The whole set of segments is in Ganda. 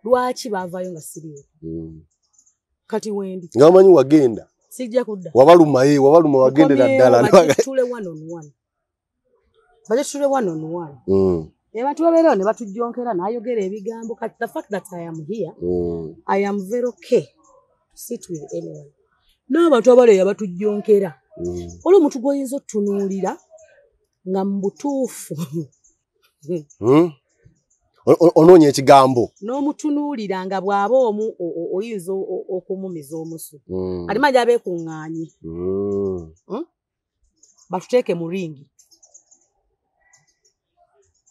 Lwaki baavaayo nga siriwo? Kati wendi nga bamanyi wagenda, sijja kudda. Wabaluma, ye wabaluma, wagendera ddala. Bajje one on one, bajje tutule one on one. Abantu babeerawo ne batujjonkera n'ayogera ebigambo. Kati the fact that I am here, I am very okay to sit with anyone, n'abantu abaleeya batujjonkera. Olwo omuntu gw'oyinza otunuulira nga mu butuufu Onoonya ekigambo. N'omutunuulira nga bw'aba omu oyinza okumumiza omusu. Ate manja abeekuŋŋaanye batuteeke mu ring,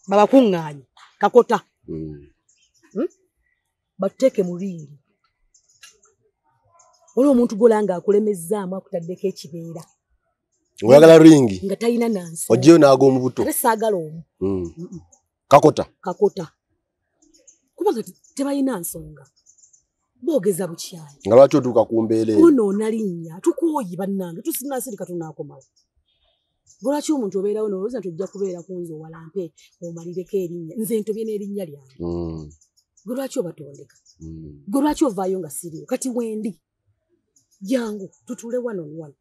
babakuŋŋaanye kakota. Batuteeke mu ring. Olwo omuntu gola nga akulemezzaamu, akutaddeko ekibeera. Oyagala ring. Nga talina nansi. Oggyeyo n'ag'omu buto. Ate saagala omu. Kakota. Kakota, kubanga tebalina nsonga, boogeza bukyayi. Nga lwaki otuuka ku mbeera eyo? Onoona linnya. Tukooyi bannange, tusinasirika, tunaakomawo. Lwaki omuntu obeerawo nolowooza nti ojja kubeera ku nze owalampe omalireko erinnya? Nze ntobye n'erinnya lyange. Gwe lwaki obatondeka? Gwe lwaki ovaayo nga siriwo? Kati wendi, jangu tutuule one on one.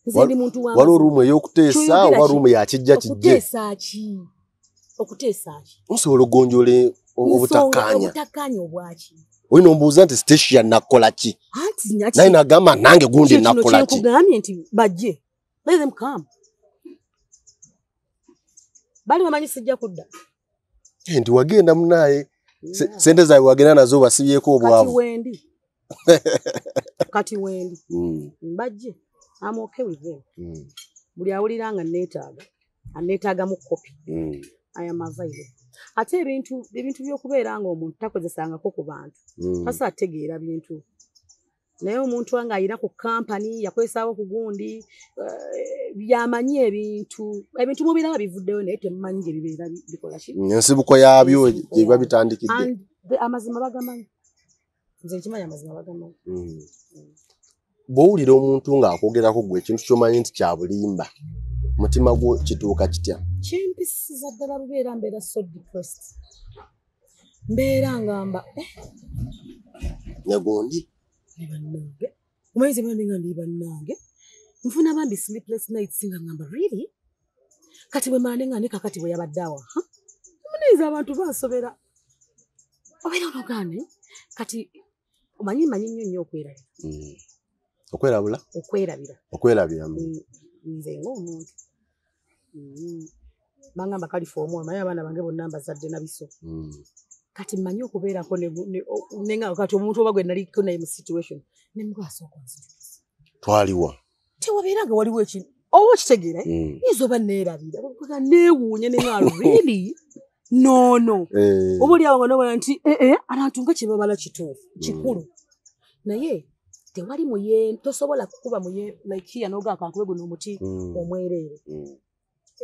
Nze ndi muntu wa Waliwo room ey'okuteesa Kyoyogera oba ki? Room ya kijja kijje? Okuteesa ki? Okuteesa ki? Musobola okugonjoola obutakkaanya. Obutakkaanya obwaki? Olina ombuuza nti Stecia nakola ki, Anti naki? naye nagamba nange gundi Kino nakola ki. kyenkugambye nti bajje, let them come. Bali bamanyi sijja kudda. Eh, nti wagenda munaye, sente zaabwe wagenda nazo, basibyeko Kati obwavu. wendi, kati wendi. Mbajje, I'm okay with them. Buli awulira nga neetaaga aneetaagamu kopi, I am available. Ate ebintu by'okubeera nga omuntu takozesangako ku bantu, tasobola tegeera bintu. Naye omuntu nga ayina ku kampani yakozesaawo ku gundi, byamanyi ebintu mubiraba bivuddeyo, naye temumanyi gye bibeera bikola ki. Ensibuko yaabyo Ensibuko gye biba yaabyo. bitandikidde. And amazima bagamanyi, nze nkimanyi amazima bagamanyi. Bw'owulira omuntu ng'akwogerako gwe ekintu ky'omanyi nti kya bulimba, mutima gwo kituuka kitya? Kimpisiza ddala bubeera, mbeera so depressed, mbeera ngamba, eh, Ne gundi. Ne bannange, omanyi nze bambi nga ndi bannange nfuna bambi sleepless nights nga ngamba, really? Kati bwe mala ne nga ne kakati bwe yabadde awo, ha? Munenze abantu bansobera, obeera onogaane. Kati omanyi manyi nnyo nnyo okwerabira. Okwerabula? Okwerabira. Okwerabira. Nze ng'omuntu, bangamba kalifa omwoyo, naye abaana bange bonna mbazadde na biso. Kati mmanyi okubeerako nenga kati omuntu oba gwe naliko naye mu situation nemugwa asooka onzijukiza. Twaliwa? Tewabeera nga waliwo ekintu oba okitegeera, eh? Yinza oba neerabira, nga neewuunya nenga, really? Noono. Oba oli awo nga nobona nti eh, eh, abantu nga kyebabala kituufu, kikulu, naye tewali muye tosobola kukuba muye like here noga kankube guno omuti omwereere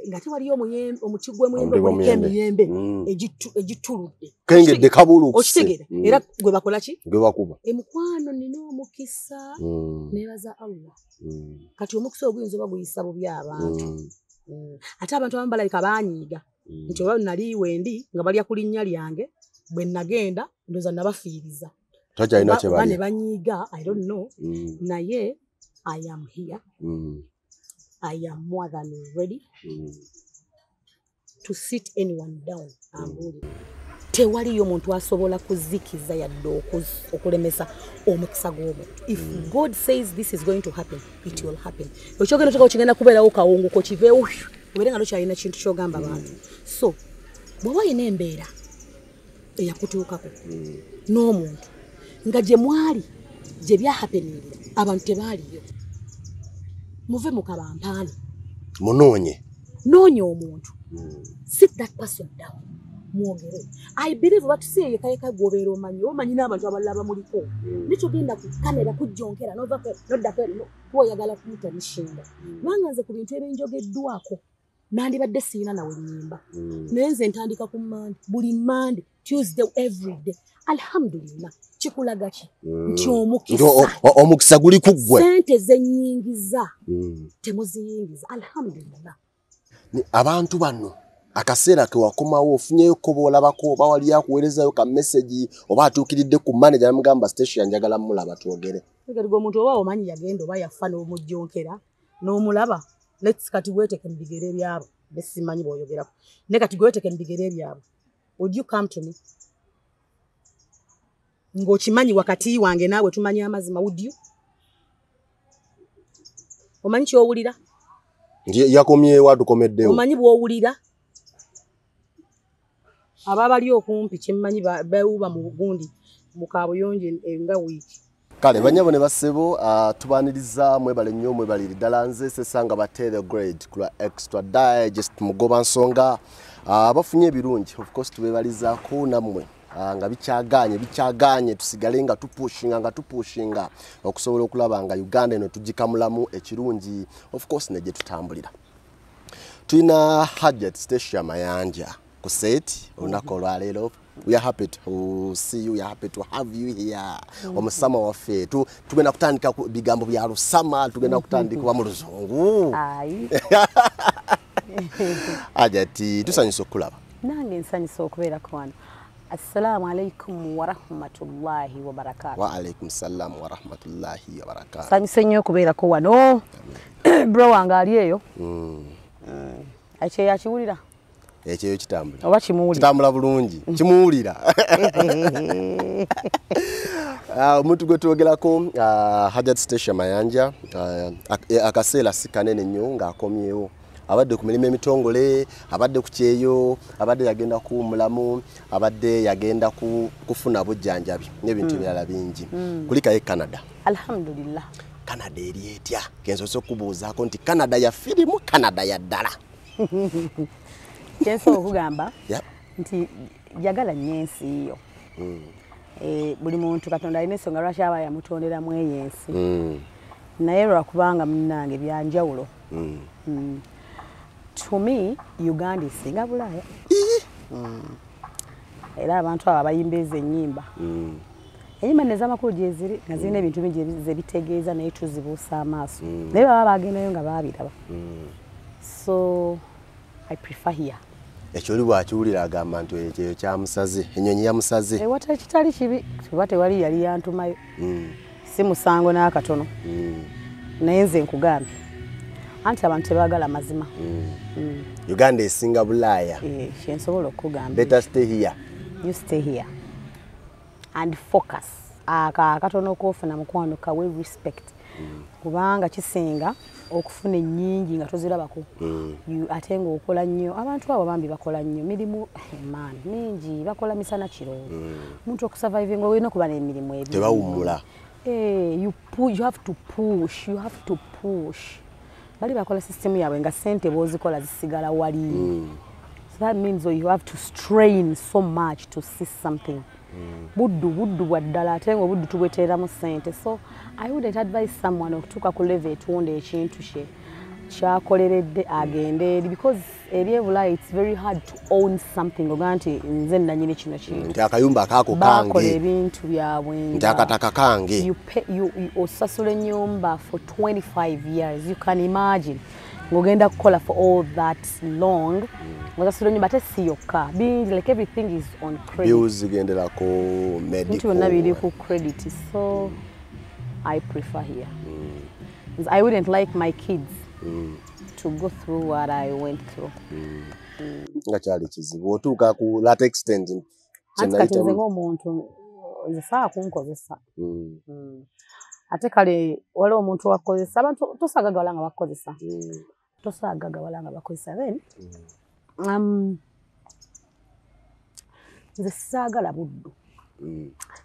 nga tewaliyo omuti gw'emuyembe Omuti guliko gw'omuyembe. emiyembe egituludde. Kengedde kabulukuse. Okitegeera? Era gwe bakola ki? Gwe bakuba. Emukwano nina omukisa, nebaza Allah. Kati omukisa oguyinza oba guyisa bubi abantu. Ate abantu abamu balabika banyiiga nti oba nali wendi nga balya ku linnya lyange, bwe nagenda ndowooza nabafiiriza. Takyalina Oba ne kye balya. banyiiga, I don't know. Naye I am here. I am more than ready to sit anyone down ambuulire. Tewaliyo muntu asobola kuzikiza yadde okulemesa omukisa gw'omuntu. If God says this is going to happen, it will happen. Ekyogenda kyokka kigenda kubeerawo kawunguko kiveewo, obeere nga tokyalina kintu kyogamba bantu. So bw'oba olina embeera eyakutuukako n'omuntu nga gye mwali gye byahappeningira abantu tebaaliyo, muve mu kabampaane. Munoonye. Noonya omuntu, sit that person down, mwogere. I believe batusiye yekayeka gwobeera omanyi, omanyi n'abantu abalala bamuliko. Netogenda ku kamera kujjonkera novako noddako eno kuba oyagala kumutanishinga, kubanga nze ku bintu ebinjogeddwako nandibadde siina nawe nnyimba. Naye nze ntandika ku Mande, buli Mande, Tuesday, every day. Alhamdulillah, kikulaga ki? Nti Nti omukisa omukisa guli ku ggwe. Sente zenyingiza temuziyingiza, alhamdulillah. Abantu bano Akaseera ke wakomawo ofunyeyo ko boolabako oba wali akuweerezayo ka message oba atuukiridde ku manager namugamba Stecia njagala mulaba twogere? Kati gwe omuntu oba omanyi yagenda oba yafa n'omujjonkera n'omulaba, let's kati weeteke mu bigere byabo besimanyi bw'oyogerako, naye kati gweeteke mu bigere byabwe, would you come to me ng'okimanyi wakati wange naawe tumanyi amazima? Would you? Omanyi ky'owulira? Nti yakomyewo, atukomeddewo. Omanyi bw'owulira? Aba bali okumpi kyemmanyi bewuba mu gundi mu kabuyonjo nga wiiki. Kale banyabo ne bassebo, tubaniriza, mwebale nnyo, mwebalire ddala. Nze Sesanga Bate the Great ku lwa Extra Digest Mugoba Nsonga. Bafunye ebirungi, of course tubebalizaako nammwe nga bikyaganye bikyaganye, tusigale nga tupushinga nga tupushinga okusobola okulaba nga Uganda eno tugikamulamu ekirungi, of course ne gye tutambulira. Tulina Hajat Stecia Mayanja ku set olunaku olwaleero. We are happy to see you, we are happy to have you here. Omusama waffe, tugenda kutandika ku bigambo bya lusama, tugenda kutandika mu luzungu. Ayi. Hajati, tusanyusa okulaba. Nange nsanyusa okubeerako wano. Assalamu alaikum warahmatullahi wabarakatu. Wa alaikum salam wa rahmatullahi wa barakatuh. Nsanyuse nnyo okubeerako wano. Bro wange ali eyo, ekyeyo akiwulira? Ekyeyo kitambula. Oba kimuwulira? Kitambula bulungi, kimuwulira. Omuntu gwe twogerako, Hajat Stecia Mayanja, akaseera si kanene nnyo ng'akomyewo. Abadde ku mirimu emitongole, abadde ku kyeyo, abadde yagenda kuwummulamu, abadde yagenda kufuna bujjanjabi n'ebintu ebirala bingi. Kulikayo Canada. Alhamdulillah. Canada eri etya? Kensoose okubuuzaako nti Canada ya firimu, Canada ya ddala? Kyensobola okugamba nti jagala nnyo ensi yo. Buli muntu Katonda alina ensonga lwaki aba yamutonderamu eyo ensi, naye lwakubanga munnange byanjawulo. To me, Uganda esinga Bulaaya. Era abantu abo abayimba ezo ennyimba, ennyimba nez'amakulu gyeziri nga zirina ebintu bingi zebitegeeza, naye tuzibuusa amaaso, naye baba bagendayo nga baabiraba. So I prefer here. Ekyo oli bw'akiwulira agamba nti ekyo kyamusaze, ennyonyi yamusaze. Ewata ekitali kibi kuba tewali yali yantumayo, si musango n'akatono. Naye nze nkugambye anti abantu tebaagala mazima. Uganda esinga Bulaaya. Kyensobola okugamba. Better stay here. You stay here and focus. Aka akatono kofuna, mukwano, kawe respect, kubanga kisinga okufuna ennyingi nga tozirabako. Ate ng'okola nnyo. Abantu abo bambi bakola nnyo mirimu, man, mingi, bakola misana kiro. Omuntu okusurvivinga olina okuba n'emirimu ebiri. Tebawummula. You have to push, you have to push. Bali bakola system yaabwe nga sente bw'ozikola zisigala wali. So that means you have to strain so much to see something. Buddu buddu bwa ddala, ate nga obuddu tubweteeramu ssente. So I wouldn't advise someone okutuuka ku level etunda ekintu kye kyakoleredde agende eri, because eri ebulaaya it's very hard to own something, oga nti nze nanyini kino kintu. Nti akayumba akaako bakola kange. Ebintu byabwe nti akataka kange. You pay, you osasula ennyumba for 25 years. You can imagine ng'ogenda kukola for all that long, ng'osasula ennyumba, ate si yokka, bingi, like everything is on credit. Bills zigenderako. Bintu byonna biri medical. Ku credit. So I prefer here. I wouldn't like my kids to go through what I went through. Nga kyali kizibu otuuka ku that extent. Anti kati nze ng'omuntu nze saa kunkozesa. Ate kale waliwo omuntu wakukozesa, abantu tosaagagawala nga bakukozesa, tosaagagawala nga bakozesa. Then nze saagala buddu,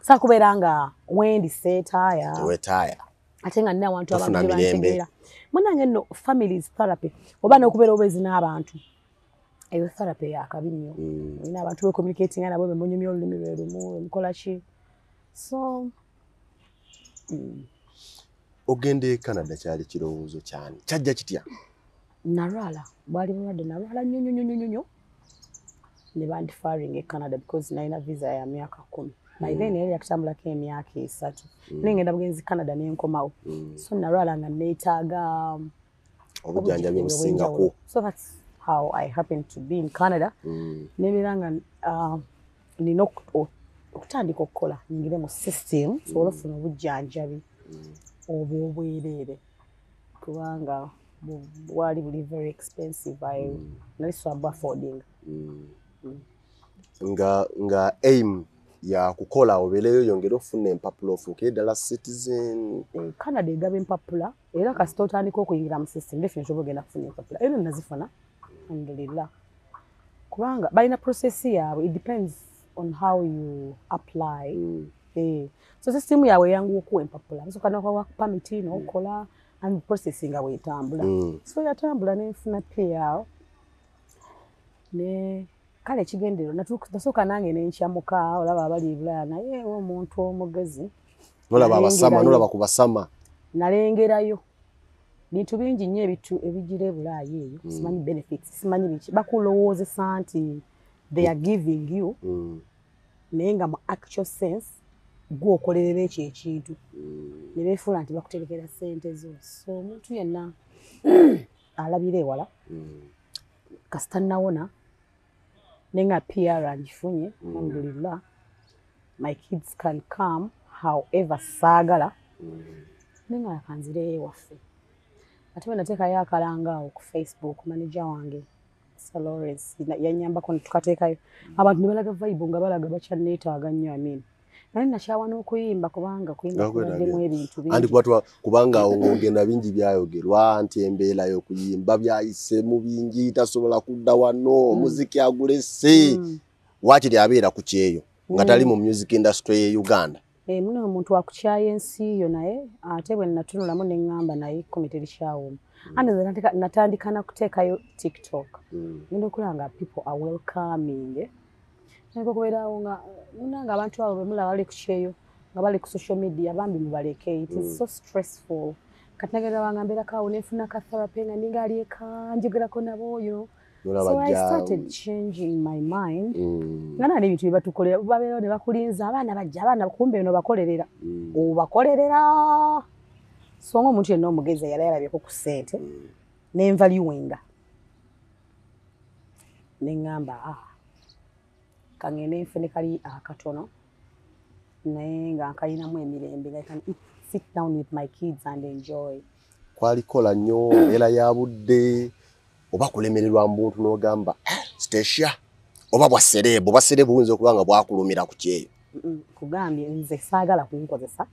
saakubeera nga wendi seetaaya. Wetaaya. Ate nga nina abantu Tofuna abamu mirembe. bantegeera. Munange nno, families therapy oba n'okubeera obeezi n'abantu, eyo therapy yakabi nnyo. Olina abantu becommunicatinga nabo, bemunyumya olulimi lwe lumu, bemukola ki, so Ogenda e Canada kyali kirowoozo kyani? Kyajja kitya? Nalwala, bwali bulwadde, nalwala nnyo nnyo nnyo nnyo nnyo ne bandeferring e Canada because nalina visa ya myaka 10. By then yali yakutambulako emyaka 3, naye ngenda bugenzi Canada nenkomawo. So nalwala nga neetaaga obujjanjabi obusingako. So that's how I happen to be in Canada. Nebeera nga nina okutandika okukola, nyingire mu system nsobole okufuna obujjanjabi obw'obwereere, kubanga bwali buli very expensive. Nali sobola affording. Nga aim ya kukola obeereyo, yongere ofuna empapula, ofuuke ddala citizen. Canada egaba empapula, era kasita otandika okuyingira mu system, definitely oba ogenda kufuna empapula. Era nazifuna, alhamdulillah, kubanga balina process yaabwe. It depends on how you apply. So system yaabwe eyanguwa okuwa empapula. Basooka nokuwa permit n'okola and process nga bwetambula. So yatambula nenfuna PR ne kale ekigendererwa nasooka nange nenkyamuka olaba abali e Bulaaya, naye omuntu omugezi nolaba abasama, nolaba ku basama. Nalengerayo bintu bingi nnyo ebitu ebigira e Bulaaya eyo. Simanyi benefits, simanyi biki, bakulowoozesa nti they are giving you, naye nga mu actual sense gwe okolerera ekyo ekintu, ne beefuula nti bakuterekera ssente zo. So omuntu yenna alabira ewala, kasita nawona naye nga PR ngifunye, alhamdulillah, my kids can come. However, saagala naye nga kanzireyo ewaffe. Ate bwe nateekayo akalanga awo ku Facebook, manager wange Sir Lawrence yanyambako netukateekayo, abantu ne balaga vibe nga balaga bakyanneetaaga nnyo. Amin, naye nakyawa n'okuyimba kubanga kuyimba Nga kubaddemu ebintu anti bingi. Kubanga awo ng'ogenda, bingi byayogerwa nti embeera y'okuyimba byayisemu bingi, tasobola kudda wano, omuziki agulese, waakiri abeera ku kyeyo nga tali mu music industry ye Uganda. Muno omuntu akukyaya ensi yo, naye ate bwe natunulamu ne ŋŋamba naye ekkumi terikyawooma. Ate nze natandika na kuteekayo TikTok, ngenda okulaba nga people are welcoming. Natandika okubeerawo nga munange abantu abo bemulaba bali ku kyeyo nga bali ku social media, bambi mubaleke, it is so stressful. Kati nagenda banga mbeerako awo nenfuna ka therapy nga ninga ali eka njogerako nabo. So I started changing my mind nga nani ebintu bye batukolera, babeerawo ne bakulinza abaana bajja, abaana kumbe eno bakolerera, obakolerera. So nga omuntu yenna omugezi yali yalabyeko ku ssente nenvaluinga, neŋŋamba, ah, kaŋŋende nfune kali akatono naye nga nkalinamu emirembe, nga I can sit down with my kids and enjoy. Kwalikola nnyo embeera ya budde oba kulemererwa mu buntu n'ogamba, "Ah, Stecia," oba bwa celeb? Bwa celeb buyinza okuba nga bwakulumira ku kyeyo. Kugambye nze saagala kunkozesa,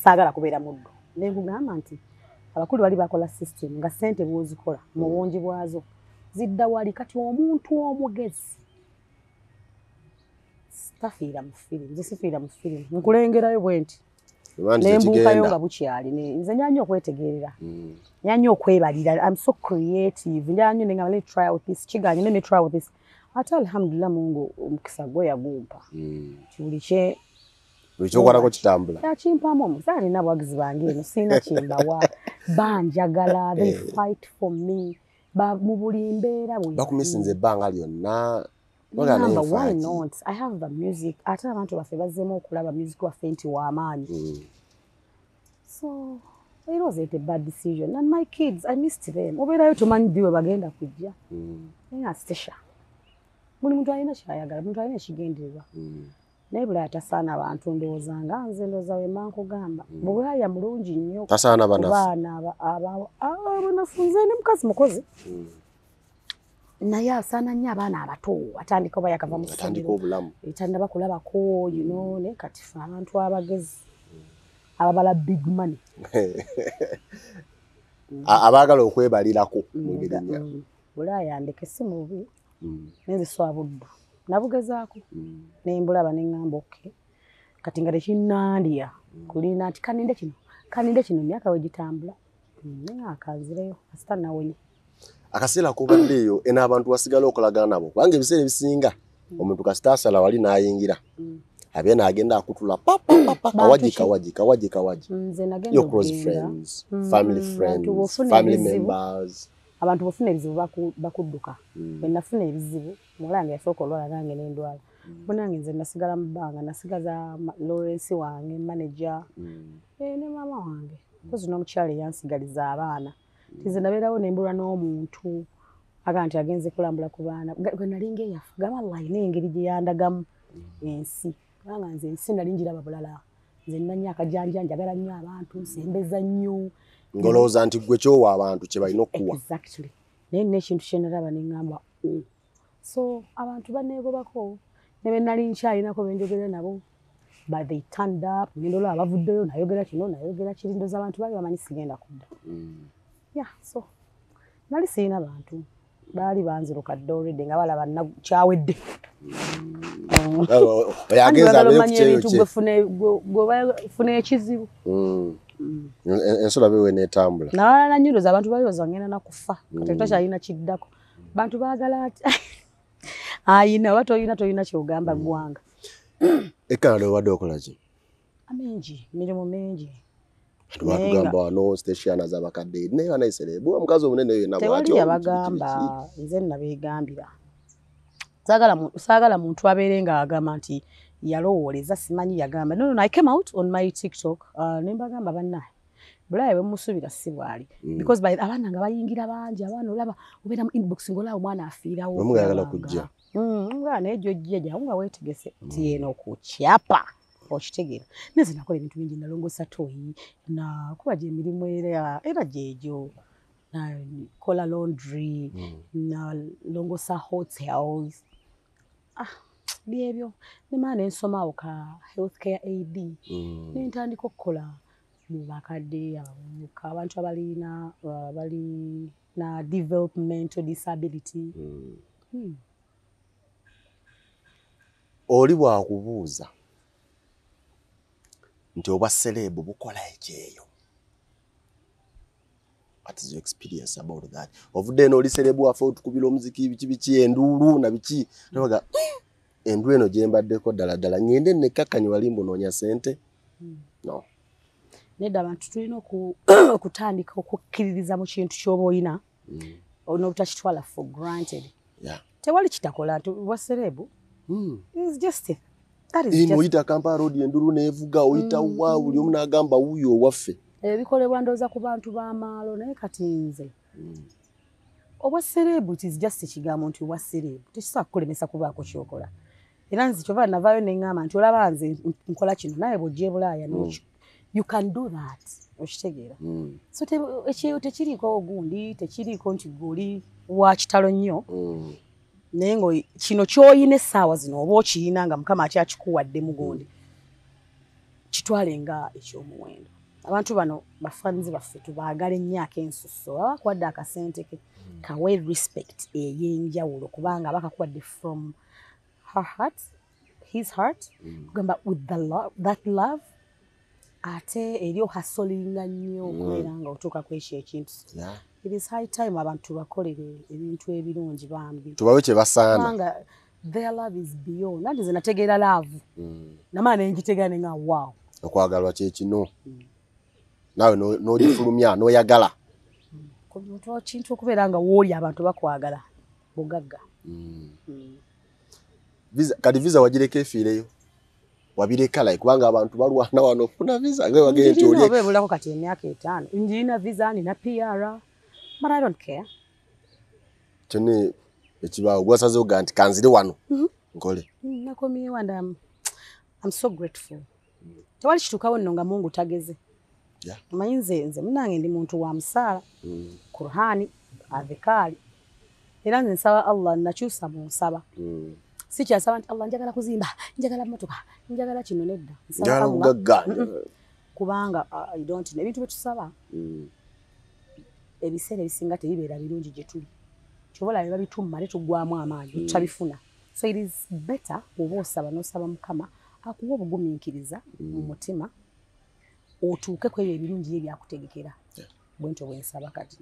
saagala kubeera muddu. Nenkugamba nti abakulu bali bakola system nga ssente bw'ozikola mu bungi bwazo zidda wali. Kati omuntu omugezi tafiira mu firimu. Nze sifiira mu firimu, nkulengerayo bwe nti Oba nti nembuukayo tekigenda. Nga bukyali. Nze nyanya okwetegerera, nyanya okwebalira. I'm so creative, njala nnyo nengamba, let me try out this, kiganye, let me try out this. Ate alhamdulillah, Mungu omukisa gwe yagumpa nti buli kye Buli kyokwatako kitambula. Yakimpaamu omukisa. Alina abawagizi bange eno, sirina kyembawa, banjagala, they fight for me mu buli mbeera bwe. Bakumisinza ebbanga lyonna. Noga naye Namba, why nfaaki. not? I have the music. Ate abantu baffe bazzeemu okulaba music waffe nti w'amaanyi. So it wasn't a bad decision. And my kids, I missed them. Obeerayo tomanyi ddi we bagenda kujja. Naye nga Stecia, buli muntu alina kyayagala, buli muntu alina ekigendererwa. Naye Bulaaya tasaana abantu, ndowooza nga nze ndowooza wemba nkugamba. Bulaaya mulungi nnyo Tasaana ku banafu. baana abanafu. Nze ndi mukazi mukozi. Naye asaana nnyo abaana abato atandika oba yakava mu Atandika ssomero. obulamu. Etannaba kulabako, naye kati fe abantu abagezi ababala big money. Abaagala okwebalirako mu ngeri nnya. Bulaaya ndeke, si mubi. Naye nze swa buddu nabugezaako nembulaba neŋŋamba okay, kati nga tekinnandya kulina nti kaninde kino, kaninde kino, emyaka we gitambula. Naye nga akanzireyo kasita nawonye. Akaseera kobadde eyo eno, abantu wasigala okolagana nabo? Kubanga ebiseera ebisinga omuntu kasita asala wali n'ayingira abe naagenda akutula papapapa kawaji. Bantu ki? Kawaji kawaji kawaji. Nze nagenda Your close okugenda friends, family abantu friends, bw'ofuna family ebizibu, members. Abantu bw'ofuna ebizibu bakudduka. Bwe nafuna ebizibu, muwala wange yasooka olwala, nange nendwala, munange nze nasigala mu bbanga, nasigaza Lawrence wange manager, ne maama wange mpozi n'omukyala eyansigaliza abaana. Nti nze nabeerawo nembulwa n'omuntu. Aga nti agenze kulambula ku baana. Gwe nalinga eyafa gamba Allah alina engeri gye yandagamu ensi, kubanga nze ensi nali njiraba bulala. Nze nnanya akajanja, njagala nnyo abantu, nsembeza nnyo. Ngolowooza nti gwe kyowa abantu kye balina okuwa. Exactly. Naye nina ekintu kye nalaba ne ŋŋamba, oh. So abantu banneegobako ne be nali nkyalinako be njogera nabo, but they turned up. Ngenda olaba bavuddeyo, nayogera kino, nayogera kiri, ndowooza abantu baali bamanyi sigenda kudda. Yeah, so nali sirina bantu, baali banziruka dda already nga balaba kyawedde. Oyo agenze abeere ku kyeyo ebintu kye. Gwe funa ekizibu. Ensula bewe n'etambula. Nawalala nnyo, ndowooza abantu balowooza ngenda nakufa kati takyalina kiddako. Bantu baagala ati ayina oba toyina, toyina kyogamba ggwanga. E Canada obadde okola ki? Amingi, mirimu mingi. Bantu batugamba wano Statiana z'abakadde naye banayiserebu omukazi omunene yenna Tewali bw'atyo. yabagamba, nze nabeegambira. Saagala muntu abeere ng'agamba nti yalowooleza simanyi yagamba. No, no, no, I came out on my TikTok ne mbagamba, bannaye, Bulaya bwe musuubira si bwali, because by abaana nga bayingira bangi, abaana olaba obeera mu inbox ng'olaba omwana afiirawo. Omu ng'ayagala okulaba kujja. Nga naye gy'ojja jangu nga weetegese nti eno kukyapa okitegeera. Nze nakola ebintu bingi, nalongoosa toyi, nakuba gye emirimu era gyegyo, nakola laundry, nalongoosa hotels, ah, byebyo. Nemala nensomaawo ka healthcare aid, nentandika okukola mu bakadde, abavubuka, abantu abalina balina developmental disability. Oli bw'akubuuza nti obwa celeb bukola ekyeyo, what is your experience about that? Ovudde eno oli celeb waffe, otukubira omuziki, biki biki, enduulu na biki, nabaga endu eno gye mbaddeko ddala ddala ngende nekkakkanye wali mbunoonya ssente, no? Nedda, abantu tulina okutandika okukkiririza mu kintu ky'oba oyina n'obutakitwala for granted. Tewali kitakola nti bwa celeb is just that is Eno just oyita Kampala Road, enduulu n'evuga, oyita wa, buli omu n'agamba wuuyo owaffe. Ebikolebwa ndowooza ku bantu b'amaalo, naye kati nze obwa celeb, it is just ekigambo nti obwa celeb tekisobola kukulemesa kubaako kyokola. Era nze kyova navaayo ne ŋŋamba nti olaba nze nkola kino, naye bw'ojja e Bulaaya n'okyo you can do that, okitegeera? So ekyeyo tekiriiko ogundi, tekiriiko nti gwe oli wa kitalo nnyo, naye nga kino ky'oyina essaawa zino oba okiyina nga Mukama akyakikuwadde mugundi, kitwale nga ekyomuwendo. Abantu bano bafanzi baffe tubaagale nnyo ak'ensusso. Baba bakuwadde akasente ke, kawe respect ey'enjawulo, kubanga bakakuwadde from her heart, his heart, kugamba with the love, that love, ate eri ohasolinga nnyo okubeera nga otuuka ku ekyo ekintu. It is high time abantu bakolere ebintu ebirungi bambi. Tubawe kye basaana. Kubanga their love is beyond. Anti nze nategeera love, namala nengitegeera nenga wow. Okwagalwa kyekino naawe n'ogifulumya n'oyagala. Kintu okubeera nga wooli abantu bakwagala, bugagga. Visa, kati visa wagireka efiireyo, wabireka like kubanga abantu balwana wano okufuna visa nga bagende nti Njirina oli oba ebulako kati emyaka 5, njirina visa, nina PR, but I don't care. Kyonna ekibaawo gwasazeewo ga nti kanzire wano nkole. Nakomyewo and I'm so grateful. Tewali kituukawo nno nga Mungu tageze. Omanyi nze munange ndi muntu wa musaala, Kurhani, adhikaali, era nze nsaba Allah, nakyusa mu nsaba. Sikyasaba nti Allah njagala kuzimba, njagala motoka, njagala kino, nedda. Nsaba Njagala Allah. bugagga. Kubanga I don't know, ebintu bye tusaba ebiseera ebisinga tebibeera birungi gye tuli. Kyova olaba babitumma ate tuggwamu amaanyi, tutabifuna. So it is better oba osaba n'osaba Mukama akuwa obugumiikiriza mu mutima otuuke ku ebyo ebirungi ye byakutegekera. Bwe ntyo bwe nsaba kati.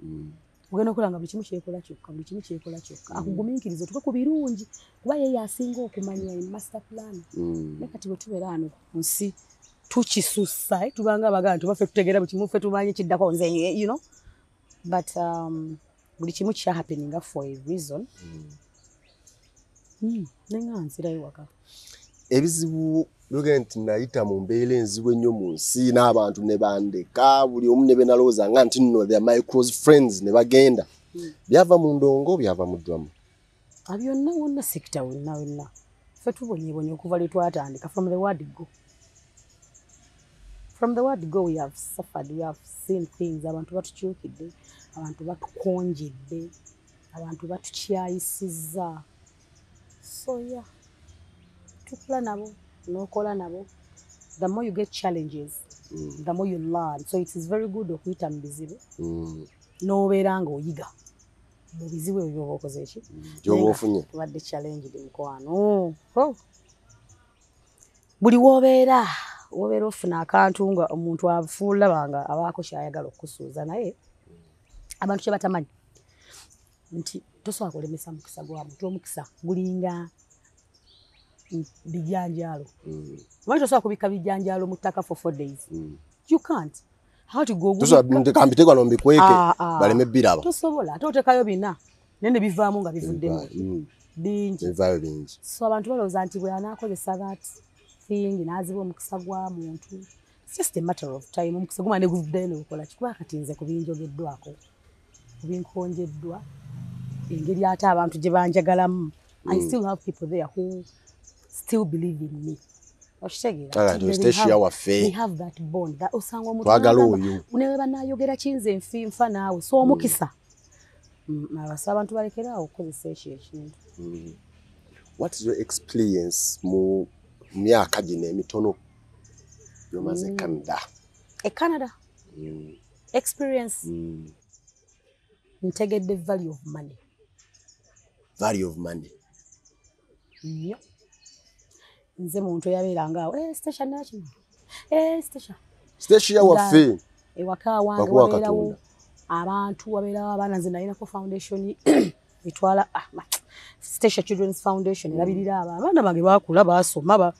Ogenda okulaba nga buli kimu kyekola kyokka, buli kimu kyekola kyokka. Akugumiikiriza otuuke ku birungi, kuba ye y'asinga okumanya master plan. Naye kati bwe tubeera wano ku nsi tukisussa, tubanga abaganda nti baffe tutegeera buli kimu, ffe tumanyi kiddako nze. But buli kimu kya happeninga for a reason. Nenga nzirayo waka. Ebizibu byogera nti nayita mu mbeera enzibu ennyo mu nsi n'abantu ne bandeka, buli omu ne be nalowooza nga nti nno they are my close friends ne bagenda. Byava mu ndongo, byava mu drama? Byonna wonna, sector wonna wonna. Ffe tubonyeebonye okuva lwe twatandika, from the word go. From the word go we have suffered, we have seen things. Abantu batukyukidde, abantu batukonjedde, abantu batukyayisizza. So yeah, tukula nabo, n'okola nabo. The more you get challenges, the more you learn. So it is very good okuyita mu bizibu, n'obeera ng'oyiga mu bizibu ebyo by'oba okoze eki? Gy'oba ofunye. Tubadde challenged, mukwano. Oh. Buli w'obeera wobeera ofuna akantu nga omuntu afuulaba nga abaako kyayagala okukusuuza, naye abantu kye batamanyi nti tosobola kulemesa mukisa gwa muntu. Omukisa gulinga bijanjaalo. Omanyi tosobola kubikka bijanjaalo mu ttaka for 4 days. You can't. How to go? Kambiteekwa no mbikweke Ah, ah. baleme biraba. Tosobola. Ate oteekayo bina naye ne bivaamu nga bivuddemu bingi. Bivaayo bingi. So abantu balowooza nti bwe anaakozesa that thing n'aziba omukisa gwa muntu. It's just a matter of time. Omukisa gumala ne guvuddayo ne gukola ki? Kuba kati nze ku binjogeddwako, ku binkonjeddwa, engeri ate abantu gye banjagalamu, I still have people there who still believe in me. Okitegeera? Aga nti Stacia waffe. They have that bond that osanga omuntu Twagala n'agamba, oyo. ne bwe banaayogera kinze nfi nfa naawe. So omukisa, abasa abantu balekere awo okukozesa ekyo ekintu. What is your experience mu myaka gino emitono gyomaze Canada? E Canada experience, ntegedde value of money. Value of money. Nnyo. Nze muntu eyabeeranga awo, eh, Stacia nakino, eh, Stacia. Stacia waffe. Ewaka wange Bakuwa wabeerawo Katonda. abantu, wabeerawo abaana. Nze nalinako foundation etwala, ah, Stacia Children's Foundation, erabirira abo abaana bange bakula basoma ba,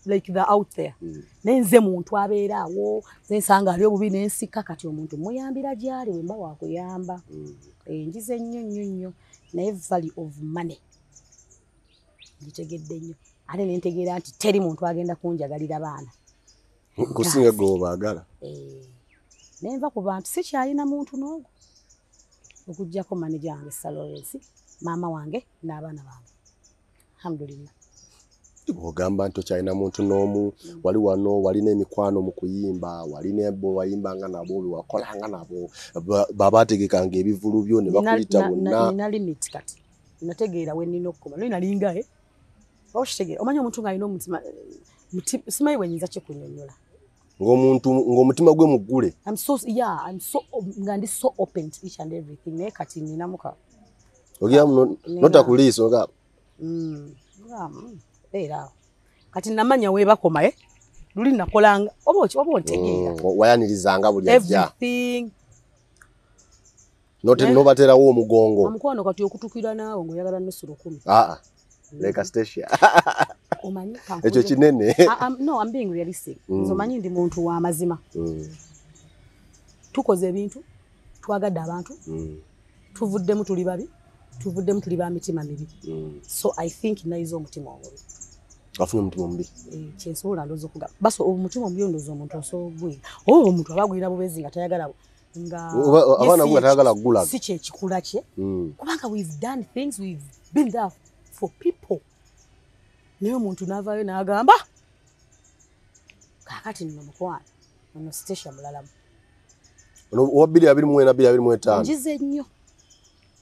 like they're out there. Naye nze muntu abeera awo, nze nsanga ali obubi n'ensika. Kati omuntu muyambira gy'ali bwe mba wakuyamba. Eh, njize nnyo nnyo nnyo, naye value of money ngitegedde nnyo. Ate nentegeera nti teri muntu agenda kunjagalira baana kusinga gwe obaagala. Eh, nenva ku bantu, sikyalina muntu n'ogwo okuggyako manager wange Salowesi, maama wange n'abaana bange, alhamdulillah. Bw'ogamba nti okyalina muntu n'omu, wali wano walina emikwano mu kuyimba, walina bo wayimbanga nabo, bewakolanga nabo, babategekanga ebivulu byo ne bakuyita bonna. Nina limit kati, nategeera we nnina okukoma. Luli nalinga, eh, okitegeera, omanyi omuntu ng'alina omutima, simanyi bwe nyinza kikunyonnyola. Ng'omuntu ng'omutima gwe muggule. I'm so, yeah, I'm so, nga ndi so open to each and everything, naye kati ninamu ka ogira nota ku liiso nga Beera awo. Kati namanya weebakoma, eh, luli nakolanga oba oba ontegeera. Wayanirizanga buli ajja. Everything. Nobaterawo omugongo. Omukwano kati okutukira naawe ng'oyagala nusu 1000. Aa, leka Stacia. Omanyi ekyo kinene. No, I'm being realistic. Nze omanyi ndi muntu wa mazima. Tukoze ebintu, twagadde abantu, tuvuddemu tuli babi, tuvuddemu tuli ba mitima mibi. So I think nayiza omutima omubi. Wafunye omutima omubi. Eh, kyensobola ndowooza okugamba baso omutima omubi, ndowooza omuntu osobola ogwira oba omuntu aba agwira bubezi nga tayagala nga abaana nga tayagala kugulaga. Si kyekikula kye, kubanga we've done things, we've been there for people, naye omuntu n'avaayo n'agamba kaakati nno mukwano ono Stacia mulalamu. Ono owa 2024, 2025. Njize nnyo,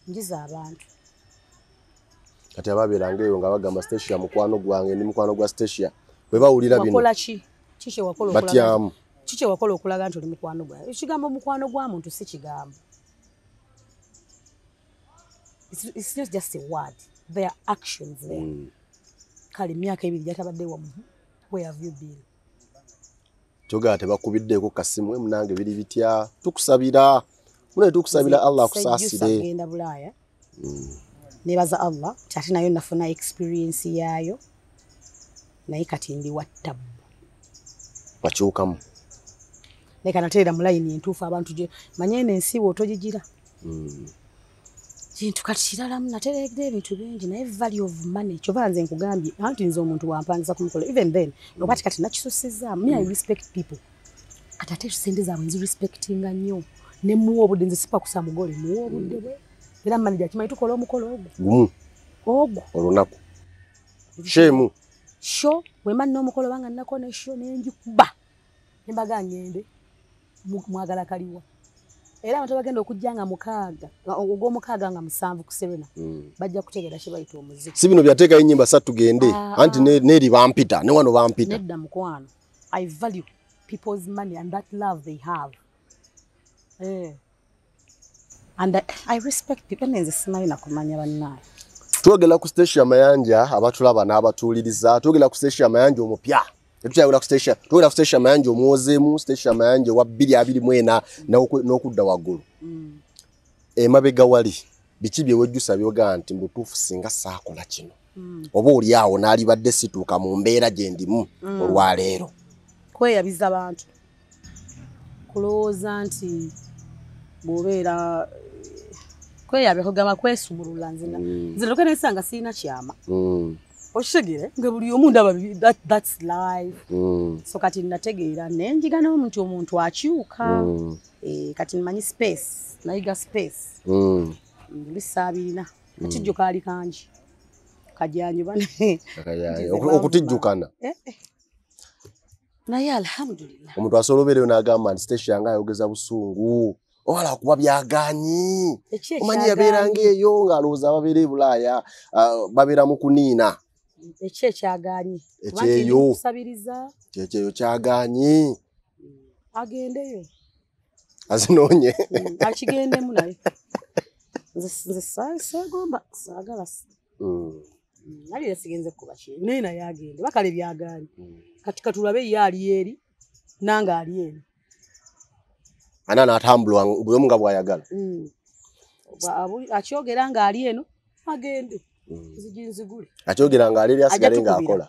njize abantu. Kati ababeeranga eyo nga bagamba Stacia mukwano gwange, ndi mukwano gwa Stacia, bwe bawulira bino Wakola ki? Kiki wakola okulaga batyamu. Kiki wakola okulaga nti oli mukwano gwange? Ekigambo mukwano gwa muntu si kigambo. It's not just a word, there are actions there. Kale emyaka 2 gyatabadde wamu, where have you been? Kyogera tebakubiddeeko kasimu, "Eh, munange biri bitya? Tukusabira mune, tukusabira Allah Sejjusa akusaasire." Kugenda Bulaaya, nebaza Allah nti ate nayo nafuna experience yaayo, naye kati ndi wa tabbu. Wakyukamu. Naye kanateera mu layini entuufu. Abantu gye manye eno ensi bw'otogigira kintu kati kiralamu. Nateredde ebintu bingi, naye value of money, kyova nze nkugambye anti nze omuntu wampangisa kumukola, even then oba ti kati nakisusizaamu. Me, I respect people. Kati ate sente zaabwe nzirespectinga nnyo, ne muwa obudde. Nze sipa kusa mugole, muwa obudde bwe. Era manager kimanyi tukola omukolo ogwo gumu ogwo olunaku shemu show wema n'omukolo banga nako ne show nenjikuba nembaga ngende mwagala kaliwa era abantu bagenda okujja nga mukaaga ogw'omukaaga nga 7 ku Serena bajja kutegeera kye bayita omuziki. Si bino byateekayo ennyimba ssatu tugende anti neeri bampita ne wano bampita. Nedda mukwano, I value people's money and that love they have. And I respect people. Nze simanyi nakumanya bannaye. Twogera ku Stecia Mayanja abatulaba n'abatuuliriza, twogera ku Stecia Mayanja omupya. Tetukyayogera ku Stecia, twogera ku Stecia Mayanja omwozeemu, Stecia Mayanja wa 2024 n'okudda waggulu. Emabega wali biki bye wejjusa byogamba nti mbutuufu singa saakola kino. Oba oli awo n'alibadde situuka mu mbeera gye ndimu olwaleero. Kweyabiza abantu. Kulowooza nti bw'obeera kweyabya kugamba kwesumulula nzina. Nze ndoka nesanga sirina kyama. Okitegere nga buli omu ndaba that's life. So kati nategeera nenjiga n'omuntu omuntu akyuka. Kati mmanyi space, nayiga space. Nduli 74 katijjo kaali kangi. Kajanyu bane. Okutijjukana. Naye alhamdulillah. Omuntu asobola obeereyo n'agamba nti Stecia nga ayogeza busungu. Wala kuba byaganyi. Omanyi yabeeranga eyo ng'alowooza babeera e Bulaaya, babeera mu kuniina. Eki ekyaganyi. Ekyeyo. Kusabiriza. Ekyeyo kyaganyi. Agendeyo. Azinoonye. Akigendemu naye. Nze seegomba saagala. Nali sigenze kuba ki. Naye naye agende. Bakale byaganyi. Kati katulabe ye ali eri nange ali eri. Ana n'atambula buli omu nga bw'ayagala. Akyogera ng'ali eno agende. Nzigi nzigule. Akyogera ng'ali eri asigale ng'akola.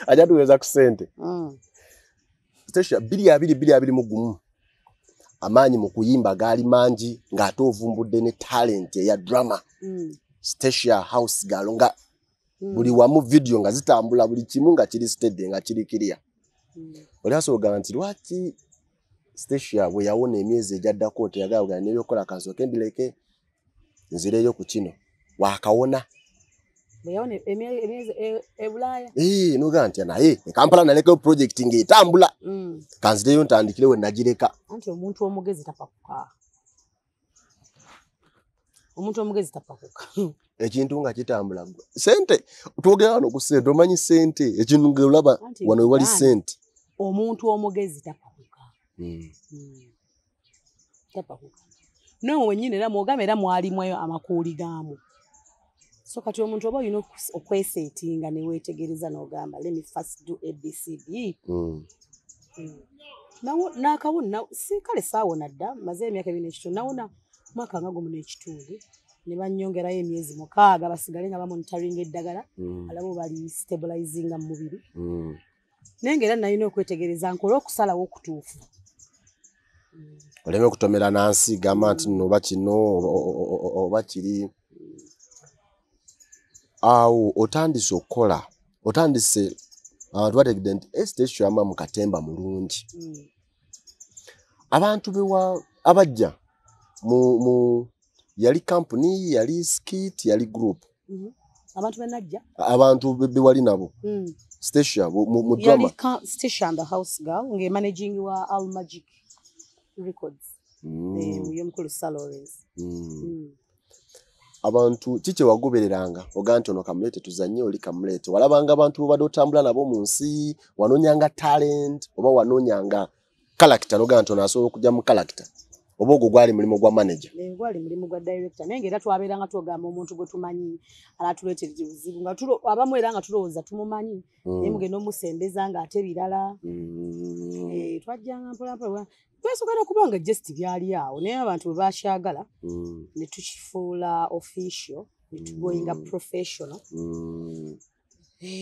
Ajja tuweza ku ssente. Stecia 2021 amaanyi mu kuyimba gaali mangi ng'ate ovumbudde ne talent eya drama. Stecia house girl nga buli wamu video nga zitambula buli kimu nga kiri steady nga kiri clear. Oli asobola nti lwaki Stecia bwe yawona emyezi egyaddako teyagala n'ebyokukola kansooke mbireke nzireyo ku kino waakawona. Bwe yawona emyezi e Bulaaya. N'ogamba nti naye e Kampala nalekayo project ng'etambula. Kanzireyo ntandikire we nagireka. Anti omuntu omugezi tapakuka. Omuntu omugezi tapakuka. Ekintu nga kitambula. Ssente twogera wano ku ssente omanyi ssente ekintu ng'olaba wano we wali ssente. Omuntu omugezi tapakuka. Tapakuka. Nawe wennyini era mwogamba era mwalimu eyo amakuuli gaamu. So kati omuntu oba olina okwesetinga ne weetegereza n'ogamba let me first do ABCD. Naakawona si kale saawona dda maze emyaka 2.5 nawona mwaka nga 1.5 ne bannyongerayo emyezi 6 basigale nga bamonitoringa eddagala alabo bali stabilizinga mu mubiri. Naye ng'era nalina okwetegereza nkole okusalawo okutuufu. Oleme okutomera nansi gamba nti nno oba kino oba kiri. Awo otandise okukola, otandise abantu bategedde nti Stecia ama mu katemba mulungi. Abantu bewa abajja mu yali company, yali skit, yali group. Abantu benajja? Abantu bewali nabo. Stecia mu drama. Yali Stecia and the house girl nge managing wa Al Magic Records. Yomukulu Sir Lawrence. Abantu kiki wagobereranga oga nti ono kamulete tuzanye oli kamulete walabanga abantu bobadde otambula nabo mu nsi wanoonyanga talent oba wanoonyanga character noga nti ono asobola okujja mu character oba ogwo gwali mulimu gwa manager. Gwali mulimu gwa director naye ng'era twabeeranga twogamba omuntu gwe tumanyi alatuleetera ebizibu nga abamu era nga tulowooza tumumanyi naye mugenda omusembeza ng'ate birala. Twajjanga mpola mpola twesooka n'okubanga just byali awo naye abantu bwe bakyagala ne tukifuula official ne tugoyinga professional.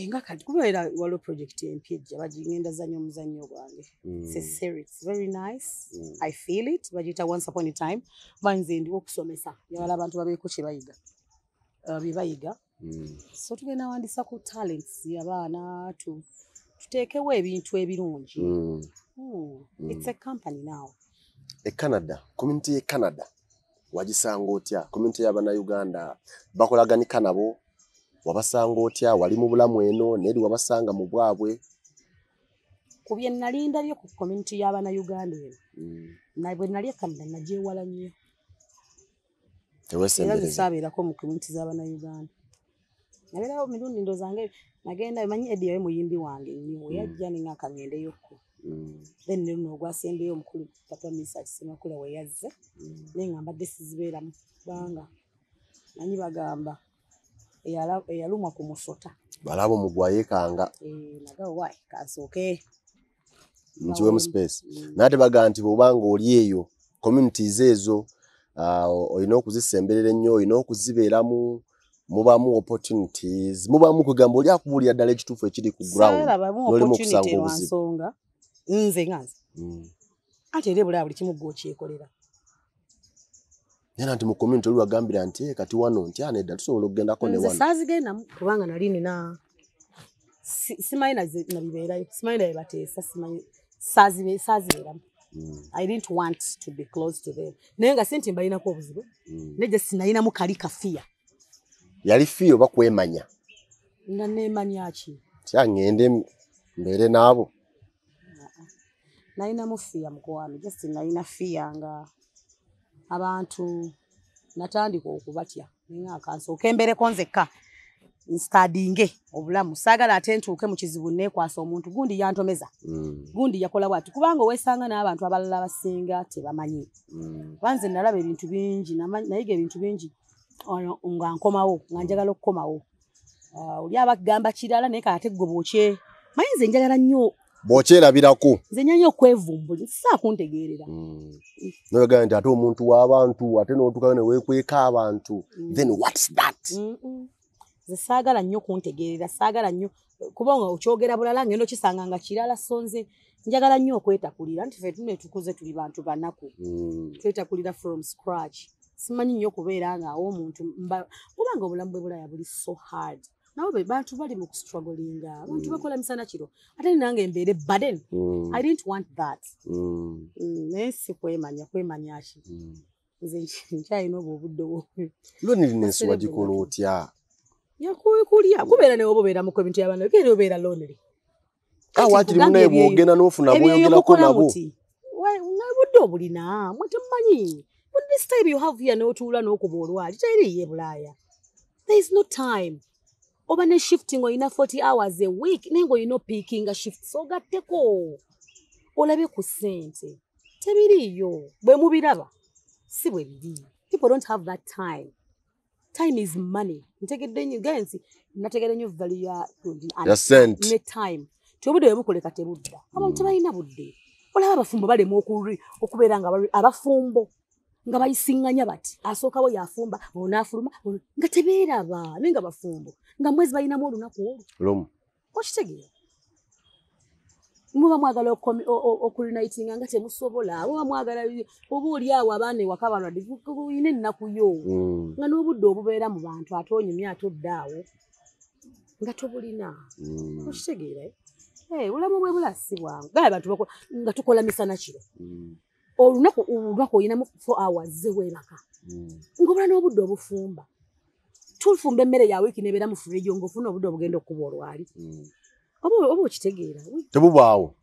Nga kati kubeera waliwo project empya ejja bagigenda zanya omuzannyo gwange. It's a series, it's very nice. I feel it. Bagiyita Once Upon a Time. Banze ndiwo okusomesa njagala abantu babeeko kye bayiga bye bayiga. So tugenda wandisa ku talents y'abaana tuteekewo ebintu ebirungi. It's a company now. E Canada, community e Canada. Wagisanga otya community y'Abannayuganda? Bakolaganika nabo? Wabasanga otya? Wali mu bulamu eno neri wabasanga mu bwabwe? Ku bye nali ndabye ku community y'Abannayuganda eno, bwe nali e Canada nagyewala nnyo. Era nze saabeerako mu community z'Abannayuganda. Nabeerawo mirundi ndowooza nga nagenda, manyi Eddie yawe muyimbi wange nnyo, we yajja ne nga kaŋŋendeyokko. Then ne luno ogwasembeyo omukulu Papa Mesach Ssemakula we yazze, naye nga mbadde sizibeeramu kubanga manyi bagamba eyalumwa ku musota balaba omugwa yeekanga. Nagamba wayi kansooke nkiwemu space. Naye ate bagamba nti bw'oba ng'oli eyo communities ezo olina okuzisemberera ennyo, olina okuzibeeramu, mubamu opportunities, mubamu kugamba oli akubuulira ddala ekituufu ekiri ku ground n'olimu okusanga obuzibu. Nsonga nze nga nze ate era ebulaya buli kimu gwe okyekolera. Naye nti mu community oli wagambira nti kati wano nti anedda tusobola okugendako ne wano. Nze saazigendamu kubanga nali nina simanyi nabibeerayo, simanyi nabe bateesa, simanyi saazibeeramu. I didn't want to be close to them. Naye nga si nti mbalinako obuzibu, naye just nalinamu kali kafiya. Yali fiyo oba kwemanya? Nga neemanya ki? Kya ŋŋende mbeere n'abo. Nalinamu fiya mukwano, just nalina fiya nga abantu natandika okubatya. Ninga kansooke mbeereko nzekka nstadinge obulamu, saagala ate ntuuke mu kizibu neekwasa omuntu gundi yantomeza, gundi yakola bw'ati, kubanga weesanga n'abantu abalala abasinga tebamanyi. Kuba nze nalaba ebintu bingi, nayiga ebintu bingi nga nkomawo, nga njagala okukomawo. Oli abagamba kirala naye kati ate ggwe bw'okye manyi nze njagala nnyo bw'okyerabirako. Nze nnyo okwevumbula, saakuntegeerera. N'oyogera nti ate omuntu w'abantu ate n'otuukayo ne weekweka abantu, then what's that? Nze saagala nnyo kuntegeerera, saagala nnyo kubanga okyogera bulala ngenda okisanga nga kirala, so nze njagala nnyo okwetakulira nti ffe tuno tukuze tuli bantu banaku. Twetakulira from scratch. Simanyi nnyo kubeera nga awo omuntu kubanga obulamu bwe Bulaya buli so hard. Nabo be bantu bali mu kustrugglinga, abantu bakola misana kiro, ate nange mbeere burden. I didn't want that. Naye si kwemanya, kwemanya ki? Nze nkyalina obwo obudde obwo. Loneliness wagikola otya? Yakulya kubeera ne oba mu ebintu y'abaana, era obeera lonely. Waakiri munaye bw'ogenda n'ofuna bw'oyogerako nabo. Obudde obulina, mwe temumanyi. But this time you have here n'otuula n'okuba olwali, teriiyo e Bulaaya. There is no time. Oba ne shifting olina 40 hours a week, naye ng'olina opiikinga shifts ogatteko. Olabe ku ssente. Tebiriiyo. Bwe mubiraba, si bwe biri. People don't have that time. Time is money. Ntegedde nnyo, gaye nti nategedde nnyo value ya sente. Ne time. Tobudde bwe bukoleka tebudda. Abantu tebalina budde. Olaba abafumbo balema okubeera nga abafumbo nga bayisiŋŋanya bati asookawo yafumba onaafuluma nga tebeeraba naye nga bafumbo nga mwezi balinamu olunaku olwo lumu. Okitegeera? Muba mwagala okulinayitinga nga temusobola, muba mwagala oba oli awo abaana ewaka balwadde olina ennaku yo nga n'obudde obubeera mu bantu ate onyumya ate odda awo nga tobulina. Okitegeera? Obulamu bwe bula si bwangu. Gaye abantu nga tukola misana kiro. Olunaku olinamu 4 hours ze weebaka. Ng'obula n'obudde obufumba. Tufumba emmere ya wiiki n'ebeera mu fridge ng'ofuna obudde obugenda okuba olwali. Oba okitegeera? Tebubaawo.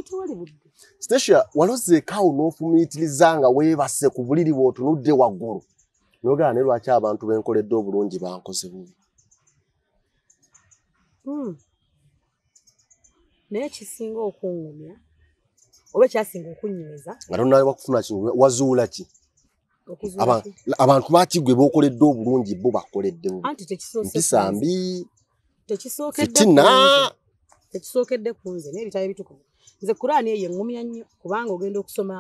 Tewali budde. Stecia, walozeekaawo n'ofumiitiriza nga weebase ku buliri bw'otunudde waggulu. N'ogamba naye lwaki abantu benkoledde obulungi bankoze bubi? Naye kisinga okuŋŋumya oba ekyasinga okunyweza. Nga tonnaba kufuna kintu, wazuula ki? Abantu lwaki gwe b'okoledde obulungi bo bakoledde bubi? Anti tekisoose Mpisa mbi. Tekisookedde tekisookedde ku nze n'ebitabo ebitukuvu. Nze Kuraani eyo eŋŋumya nnyo kubanga ogenda okusoma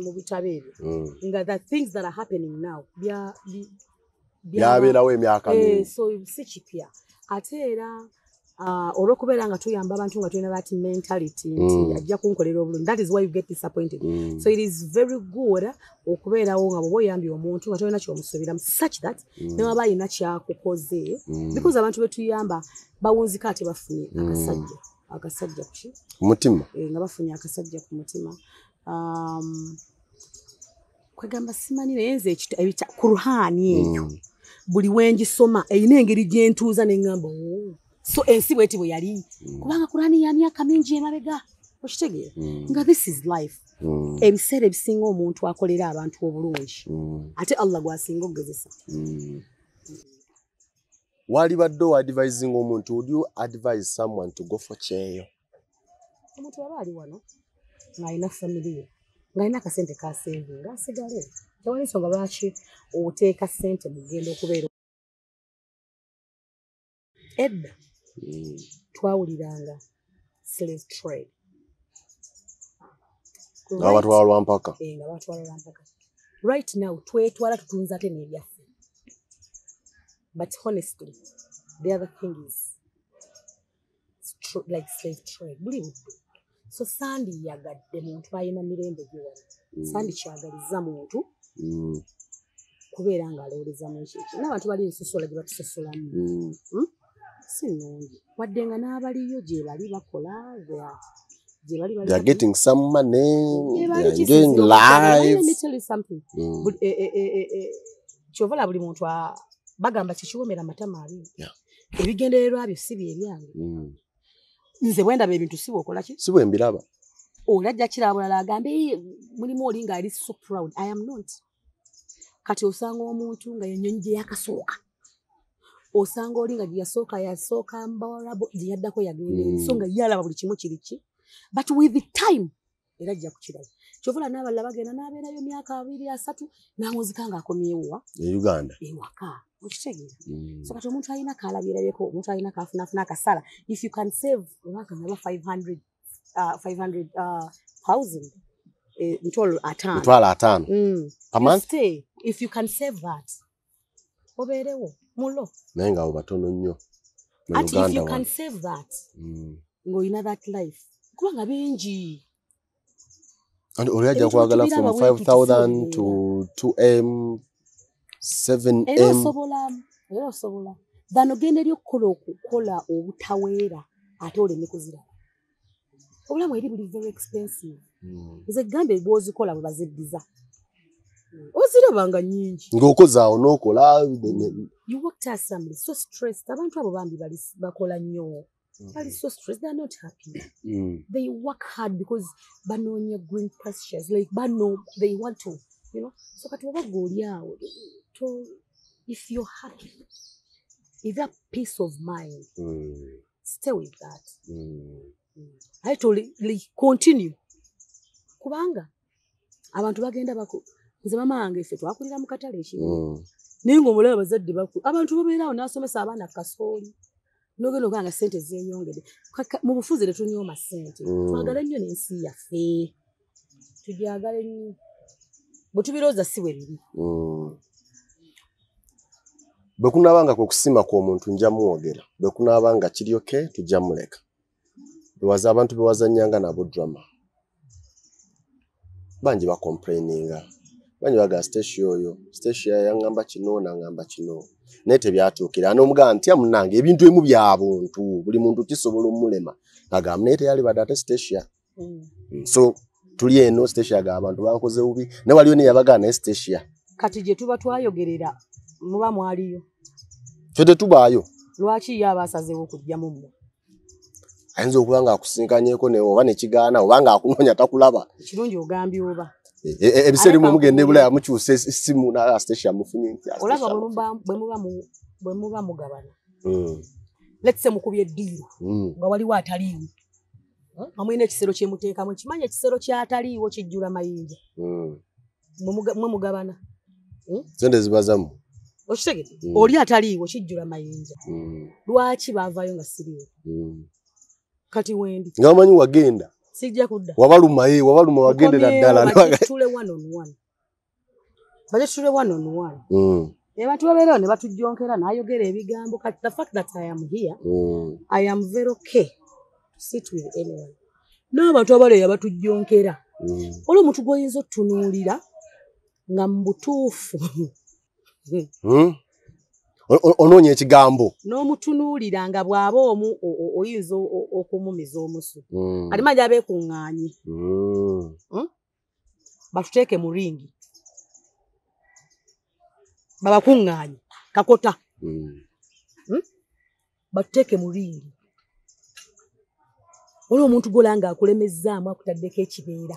mu bitabo ebyo nga the things that are happening now byabeerawo emyaka mingi. So si kipya. Ate era olw'okubeera nga tuyamba abantu nga tulina that mentality nti ajja kunkolera obulungi, that is why you get disappointed. So it is very good okubeerawo nga bw'oba oyambye omuntu nga tolina ky'omusuubiramu such that ne waba alina ky'akukoze, because abantu be tuyamba bawunzika ate bafunye akasajja ku mutima, nga bafunye akasajja ku mutima. Kwegamba simanyi, naye nze Kurhani eyo buli wengisoma erina engeri gyentuuza neŋŋamba, "Oh, so ensi bweti bwe yali," kubanga Kurani ya myaka mingi emabega, okitegeera? Nga this is life. Ebiseera ebisinga omuntu akolera abantu obulungi, ate Allah gwasinga okugezesa. Walibadde oadvising omuntu, would you advise someone to go for kyeyo? Omuntu aba ali wano ng'alina family ye, ng'alina akasente ka saving, asigale. Tewali nsonga lwaki oteeka ssente mugenda okubeera. Edda twawuliranga slave trade. Nga batwala lwampaka. Eh, nga batwala lwampaka. Right now twetwala, tutunza ate n'ebyaffe. But honestly, the other thing is like slave trade, buli budde. So sandiyagadde muntu alina mirembe gye wano, sandikyagaliza muntu kubeera ng'alowoleza mu ekyo ekyo. N'abantu bali ensosola gye batusosolamu si nnungi, wadde nga n'abaliyo gye bali bakola, gye bali. They are getting some money, they are enjoying life. Let me tell you something. Kyova olaba buli muntu bagamba kikiwomera amatama abiri. Ebigendererwa byo si bye byange. Nze bwe ndaba ebintu si bw'okola ki? Si bwe mbiraba. Oli ajja kiraba bulala, agambe, "Eh, mulimu oli ng'ali so proud." I am not. Kati osanga omuntu nga yennyonyi gye yakasooka, osanga oli nga gye yasooka yasooka mbawarabu, gye yaddako yagenda eri. So nga ye alaba buli kimu kiri ki, but with the time era ajja kukiraba. Kyova olaba n'abalala bagenda n'abeerayo emyaka 2, 3, n'awunzika ng'akomyewo wa? E Uganda. Ewaka, okitegeera? So kati omuntu alina kalabyerabyeko, omuntu alina kafunafuna akasala, if you can save obaka ngaba 500 500 thousand, 500,000. 50,000. Per You month? stay. If you can save that, obeerewo mulo. Naye nga abo batono nnyo mu Ati if Uganda you can wano. save that, ng'olina that life, kubanga bingi. And oli ajja Ebintu kwagala tubiraba from bwe tuti. 5000 to 2M, 7M. Era osobola, era osobola bano genda eri okukola obutaweera, ate oleme kuziraba. Obulamu eri buli very expensive. Nze gambe bw'ozikola bwe baziddiza, oziraba nga nnyingi. Ng'okoze awo n'okola You worked assembly so stressed. Abantu abo bambi bali bakola nnyo, bali so stressed, they are not happy. They work hard because banoonya green pastures, like bano they want to. So kati oba gwe oli awo to, if you're happy, if you have peace of mind, stay with that. Aye toli like, continue, kubanga abantu bagenda baku. Nze mama wange ffe twakulira mu katale ekimu, naye ng'omulaba abazadde baku abantu babeera awo n'asomesa abaana kasooli, n'ogenda okugamba nga ssente zeeyongedde. Mu bufuzi tetunyooma ssente. Twagale nnyo n'ensi yaffe, tugyagale nnyo. Bwe tubirowooza si bwe biri. Bwe kunaaba nga kwe kusiima kw'omuntu, nja mwogera. Bwe kunaaba nga kiri okay, tujja muleka. Bewaza abantu bewazannyanga nabo drama, bangi bacomplaininga, bangi bagamba Stecia oyo, Stecia yaŋŋamba kino, naŋŋamba kino, naye tebyatuukira. N'omugamba nti munnange, ebintu ebimu bya buntu, buli muntu kisobola omulema, agamba naye teyalibadde ate Stecia. So tuli eno, Stecia agamba abantu bankoze bubi, naye waliyo neyabagamba naye Stecia. Kati gye tuba twayogerera muba mwaliyo? Ffe tetubaayo. Lwaki ye aba asazeewo okugyamu mmwe? Ayinza okuba nga akusinkanyeko ne oba nekigaana, oba nga akunoonya takulaba. Ekirungi ogambye oba. Ebiseera ebimu Aleka mugenda ebulaya, mukyusa essimu na Stecia mufunye nti Olaba bwe muba mugabana, let's say mukubye eddiiro, nga waliwo ataliiwo, nga mulina ekisero kyemuteekamu, ekimanyi ekisero kyataliiwo kijjula mayinja. Mwe mugabana. Sente ziba zammwe. Okitegedde? Oli ataliiwo kijjula mayinja. Lwaki baavaayo nga siriiwo? Kati wendi Nga omanyi wagenda. Sijja kudda. Wabaluma, ye wabaluma, wagendera ddala. Bajje tutule one on one, bajje tutule one on one. Abantu babeerawo ne batujjonkera n'ayogera ebigambo. Kati the fact that I am here, I am very okay to sit with anyone. N'abantu abaleeya batujjonkera, oli omuntu gw'oyinza otunuulira nga mu butuufu Onoonya ekigambo. N'omutunuulira nga bw'aba omu oyinza okumumiza omusu. Ate manja abeekuŋŋaanye, batuteeke mu ringi. Babakuŋŋaanye kakota. Batuteeke mu ringi. Waliwo omuntu gw'olaba ng'akulemezzaamu akutaddeko ekibeera.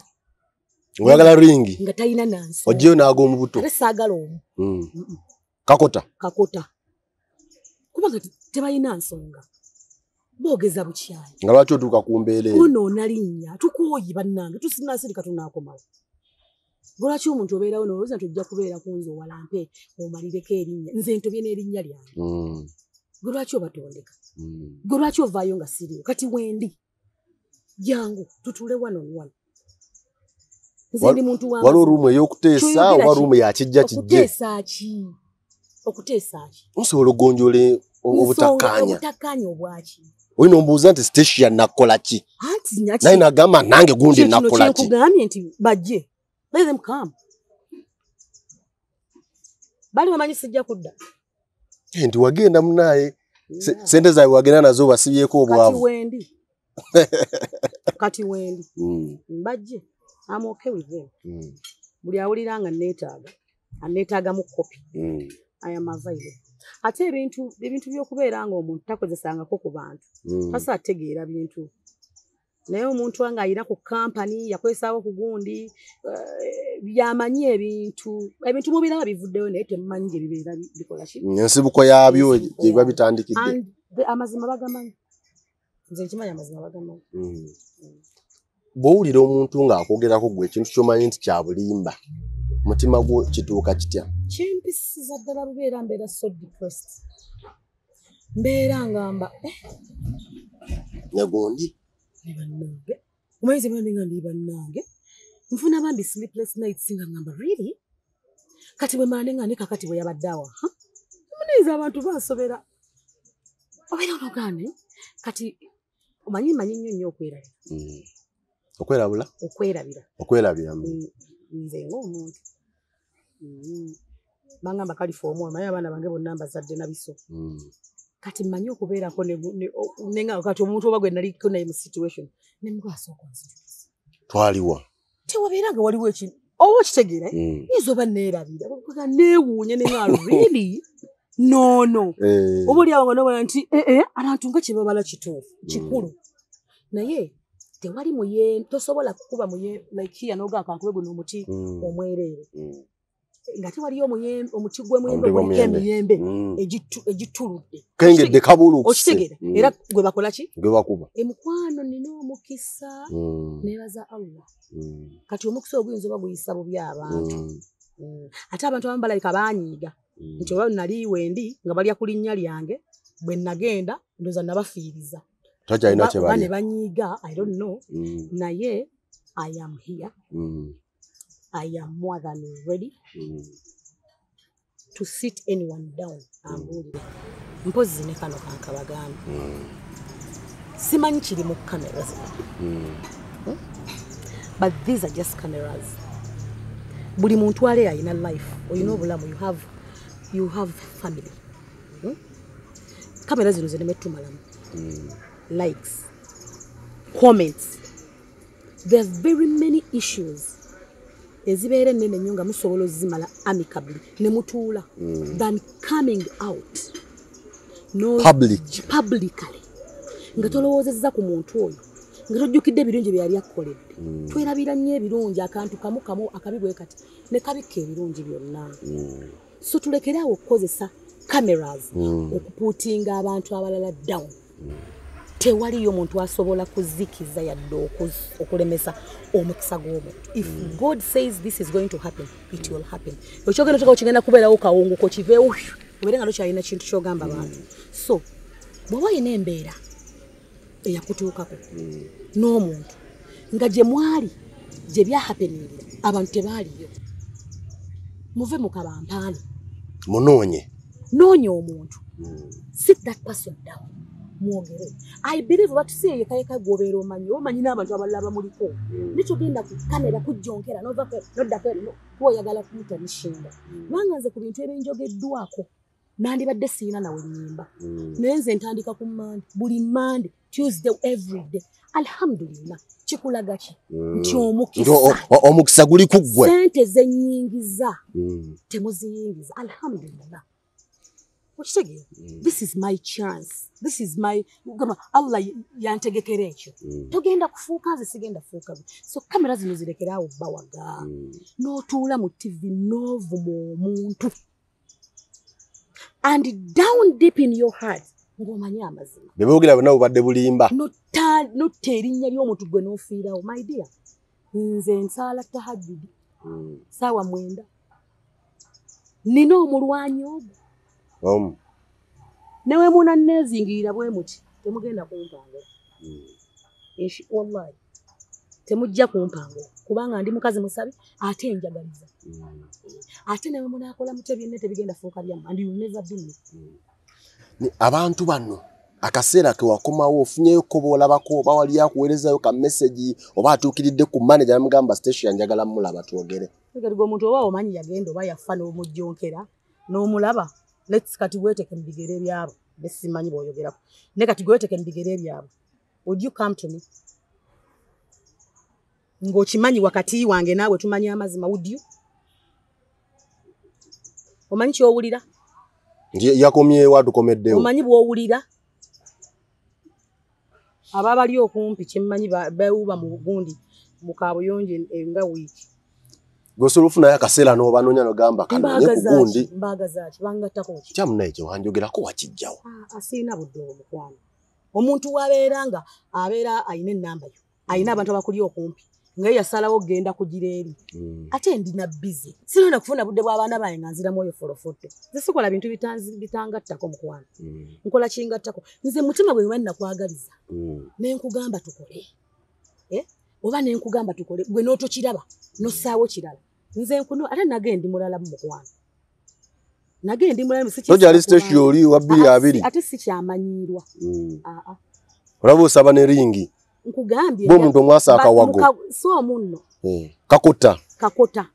Oyagala ringi? Nga talina nansi. Oggyeyo n'ag'omu buto. Ate saagala omu. Kakota? Kakota. Kubanga tebalina nsonga. Boogeza bukyayi. Nga lwaki otuuka ku mbeera eyo? Onoona linnya, tukooye bannange, tusinasirika tunaakomawo. Lwaki omuntu obeerawo n'olowooza nti ojja kubeera ku nze owalampe omalireko erinnya, nze ntobye n'erinnya lyange. Gwe lwaki obatondeka? Gwe lwaki ovaayo nga siriiwo? Kati wendi. Jangu tutuule wano wano. Nze ndi muntu wa waliwo ruumu ey'okuteesa oba ruumu ya kijja kijje? Okuteesa ki? Okuteesa ki? Osobola okugonjoola obutakkaanya. Obutakkaanya obwaki? Olina ombuuza nti Stecia nakola ki? Naye nagamba nange gundi nakola ki? Kikugambye nti bajje. Let them come. Bali bamanyi sijja kudda. Nti wagenda munaaye sente zaabwe wagenda nazo basibyeko obwavu. Kati wendi. Kati wendi. Mbajje. I'm okay with them. Buli awulira nga neetaaga. Aneetaagamu kopi. I am available. Ate ebintu by'okubeera nga omuntu takozesangako ku bantu. Tasa ategeera bintu. Naye omuntu nga ayina ku kampani yakozesaawo ku gundi yamanyi ebintu. Ebintu mubiraba bivuddeyo naye temumanyi gye bibeera bikola ki? Ensibuko yaabyo gye biba bitandikidde. Amazima bagamanyi. Nze nkimanyi amazima bagamanyi. Bw'owulira omuntu ng'akwogerako ggwe ekintu ky'omanyi nti kya bulimba, mutima gwo kituuka kitya? Kimpisiza ddala bubeera mbeera so depressed. Mbeera ngamba ne gundi ne bannange. Omanyi nze bannange nga ndi bannange. Nfuna bambi sleepless nights nga ngamba really? Kati bwe mmala ne nga ne kakati bwe yabadde awa. Munenze abantu bansobera. Obeera onogaane kati omanyi manyi nnyo nnyo okwerabira. Okwerabula? Okwerabira. Okwerabira. Nze ng'omuntu. Bangamba kalifa omwoyo, naye abaana bange bonna mbazadde na biso. Kati mmanyi okubeerako ne kati omuntu oba gwe naliko naye mu situation ne mugwasooka onzijukiza. Twaliwa. Tewabeera nga waliwo ekintu oba okitegeera yinza oba neerabira neewuunya ne nga really no. Oba oli awo nga n'obala nti abantu nga kye babala kituufu kikulu naye tewali muyembe tosobola kukuba muyembe like here n'ogaa kankube guno omuti omwereere nga tewaliyo omuti gw'emuyembe guliko emiyembe egituludde kengedde kabulukuse okitegeera era gwe bakola ki? Gwe bakuba. Emukwano nina omukisa neebaza Allah. Kati omukisa oguyinza oba guyisa bubi abantu. Ate abantu abamu balabika baanyiiga nti oba nali wendi nga balya ku linnya lyange bwe nagenda ndowooza nabafiiriza. Takyalina kye balya. Ne banyiiga, I don't know. Naye I am here. I am more than ready to sit anyone down. Ambuulire. Mpozzi ne kano kankabagambe. Simanyi kiri mu kamera zino. But these are just cameras. Buli muntu ale alina life. Olina obulamu, you have family. Kamera zino zireme tumalamu. Likes, comments. There are very many issues. Ezibeera ennene nnyo nga musobola ozimala amicably ne mutuula than coming out publicly nga tolowoozezza ku muntu oyo nga tojjukidde ebirungi bye yali akukoledde. Twerabira nnyo ebirungi akantu kamu kamu akabi bwe kati ne kabikka ebirungi byonna. So tulekere awo okukozesa cameras okupuutinga abantu abalala down. Tewaliyo muntu asobola kuzikiza yadde okulemesa omukisa gw'omuntu. If God says this is going to happen, it will happen. Ekyogenda kyokka kigenda kubeerawo kawunguko kiveewo obeere nga tokyalina kintu ky'ogamba bantu. So bw'oba olina embeera eyakutuukako n'omuntu nga gye mwali gye byahappeningira abantu tebaaliyo, muve mu kabampaane. Munoonye. Noonya omuntu. Sit that person down. Mwogere. I believe batusiye yekayeka gw'obeera omanyi, omanyi n'abantu abalala bamuliko. Netogenda ku kamera kujjonkera n'ova n'oddako kuba oyagala kumutanishinga. Kubanga nze ku bintu ebinjogeddwako Nandibadde siina nawe nnyimba. Naye nze ntandika ku Mande, buli Mande, Tuesday, every day. Alhamdulillah, kikulaga ki? Nti omukisa. Omukisa guli ku ggwe. Ssente ze nnyingiza temuziyingiza. Alhamdulillah. Okitegeera? This is my chance. This is my gamba Allah yantegekera ekyo. Togenda kufuuka nze, sigenda kufuuka. So kamera zino zirekeraawo bawaga. N'otuula mu TV n'ovuma omuntu. And down deep in your heart ng'omanyi amazima. Bye boogera bonna bubadde bulimba. Notta erinnya ly'omuntu gwe n'ofiirawo. My dear, nze nsaala tahajjudi 9:00. Nina omulwanyi ogwo. Ne we munanneezingirira bwe muti temugenda kumpangula. Wallahi temujja kumpangula kubanga ndi mukazi musabi ate njagaliza. Ate ne we munaakola mutya byonna tebigenda fuuka byammwe and you never be me. Abantu bano akaseera ke wakomawo ofunyeyo ko boolabako oba wali akuweerezayo ka message oba atuukiridde ku manager namugamba Stecia njagala mulaba twogere. Kati gwe omuntu oba omanyi yagenda oba yafa n'omujjonkera n'omulaba, let's kati weeteke mu bigere byabwe besimanyi bw'oyogerako, ne kati gweeteke mu bigere byabwe, would you come to me ng'okimanyi wakati wange naawe tumanyi amazima, would you? Omanyi ky'owulira? Yakomyewo atukomeddewo. Omanyi bw'owulira? Aba bali okumpi kyemmanyi bewuba mu gundi mu kaabuyonjo nga wiiki. Gwosobola ofunayo akaseera n'obanoonya n'ogamba kanoonye ku gundi. Mbaagaza ki? Bangattako ki? Kyamunaye kye wanjogerako wakijjawo. Siina budde obwo mukwano. Omuntu w'abeera nga abeera ayina ennamba yo, ayina abantu abakuli okumpi, nga ye yasalawo okugenda kugira eri. Ate ndi na busy. Sirina kufuna budde bw'abaana bange nga nziramu oyo folofoto. Nze sikola bintu bitangattako mukwano. Nkola kingattako. Nze mutima bwe mba nakwagaliza. Ne nkugamba tukole. Oba ne nkugamba tukole, gwe n'otokiraba, n'ossaawo kirala. Nze nkuno ate nage ndi mulala mu mukwano. Nage ndi mulala Togyali Stecia oli wa 2020. Ate sikyamanyiirwa. Olaba osaba ne ringi. Nkugambye. Bw'omuntu omwasa akawago. So munno. Kakota. Kakota.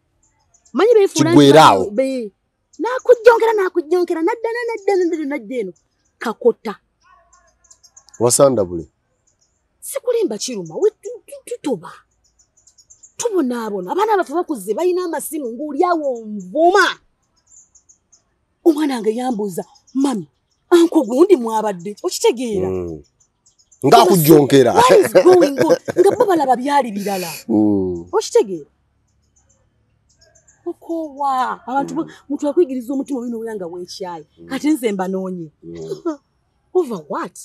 Manyi beefuula Kigweraawo. Nakujjonkera nakujjonkera nadda nadda nadda eno. Kakota. Wasanda bule. Sikulimba kiruma, tutoba. Tubonaabona. Abaana baffe bakuze balina amasimu ng'oli awo nvuma. Omwana wange yambuuza, mami, anko gundi mwabadde, okitegeera? Ng'akujjonkera. What is going on? Nga bo balaba byali birala. Okitegeera? Okoowa. Abantu muntu akuyigiriza omutima olina obeera nga weekyaye. Kati nze mbanoonye. Over what?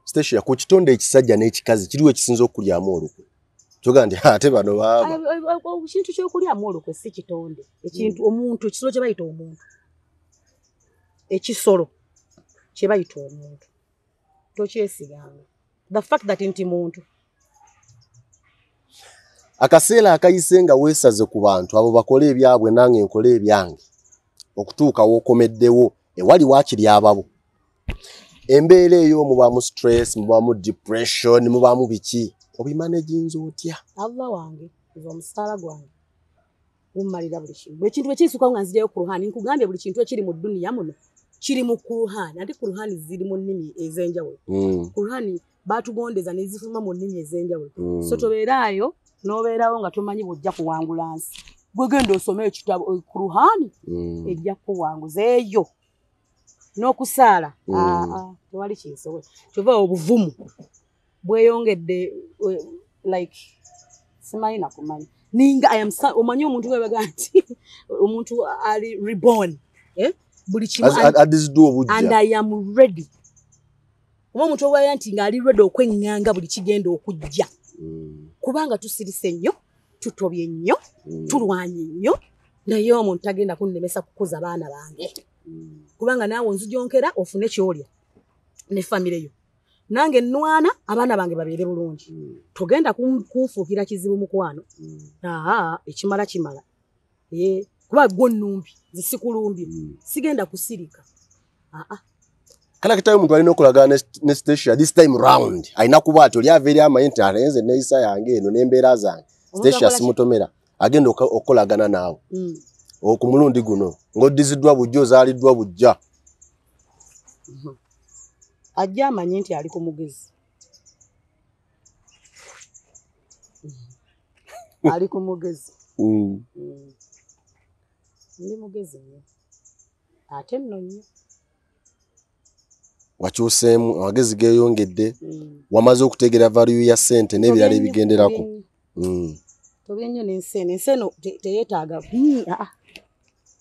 Stecia, ku kitonde ekisajja n'ekikazi kiriwo ekisinza okulyamu olukwe. Kyoga nti ate bano baaba. Ekintu ky'okulyamu olukwe si kitonde. Ekintu omuntu, ekisolo kye bayita omuntu. Ekisolo kye bayita omuntu. Tokyesiganga. The fact that nti muntu. Akaseera akayise nga weesaze ku bantu abo bakole ebyabwe nange nkole ebyange. Okutuuka w'okomeddewo ewali waakiri ababo. Embeera eyo mubaamu stress, mubaamu depression, mubaamu biki. Obimanaginza otya? Allah wange, nze omusaala gwange gummalira buli kimu. Ekintu bwe kinsukawo nga nzigyayo Kuruhani, nkugambye buli kintu ekiri mu dduniya muno kiri mu Kuruhani, ate Kuruhani ziri mu nnimi ez'enjawulo. Kuruhani baatugondeza ne zifuluma mu nnimi ez'enjawulo. So tobeeraayo n'obeerawo nga tomanyi bw'ojja kuwangula nsi. Gwe genda osome ekitabo Kuruhani ejja kukuwanguza eyo. N'okusaala tewali kinsobola. Kyova obuvumu bweyongedde like simanyi nakumanyi. Ninga I am omanyi omuntu gwe nti omuntu ali reborn. Buli kimu and I am ready. Oba omuntu owaaya nti ng'ali ready okweŋŋanga buli kigenda okujja. Kubanga tusirise nnyo, tutobye nnyo, tulwanye nnyo, naye omuntu tagenda kunnemesa kukuza baana bange. Kubanga naawe onzijonkera ofune ky'olya ne famire yo. Nange nnwana abaana bange babeere bulungi. Togenda kunfuukira kizibu mukwano. Ekimala kimala. Kuba gwo nnumbi, nze sikulumbye. Sigenda kusirika. Kala kitayo omuntu alina okulagana ne Stecia this time round. Alina kuba ati oli ava eri amanyi nti alenze neeyisa yange eno n'embeera zange. Stecia simutomera agenda okukolagana naawe. Ku mulundi guno ng'oddiziddwa bujja ozaaliddwa bujja. Ajja amanye nti ali ku mugezi. Ali ku mugezi. Ndi mugezi nnyo. Ate nno nnyo. Wakyuseemu, amagezi geeyongedde, wamaze okutegeera value ya ssente n'ebirala ebigenderako. Tobye nnyo n'ensi eno. Ensi eno teyeetaaga.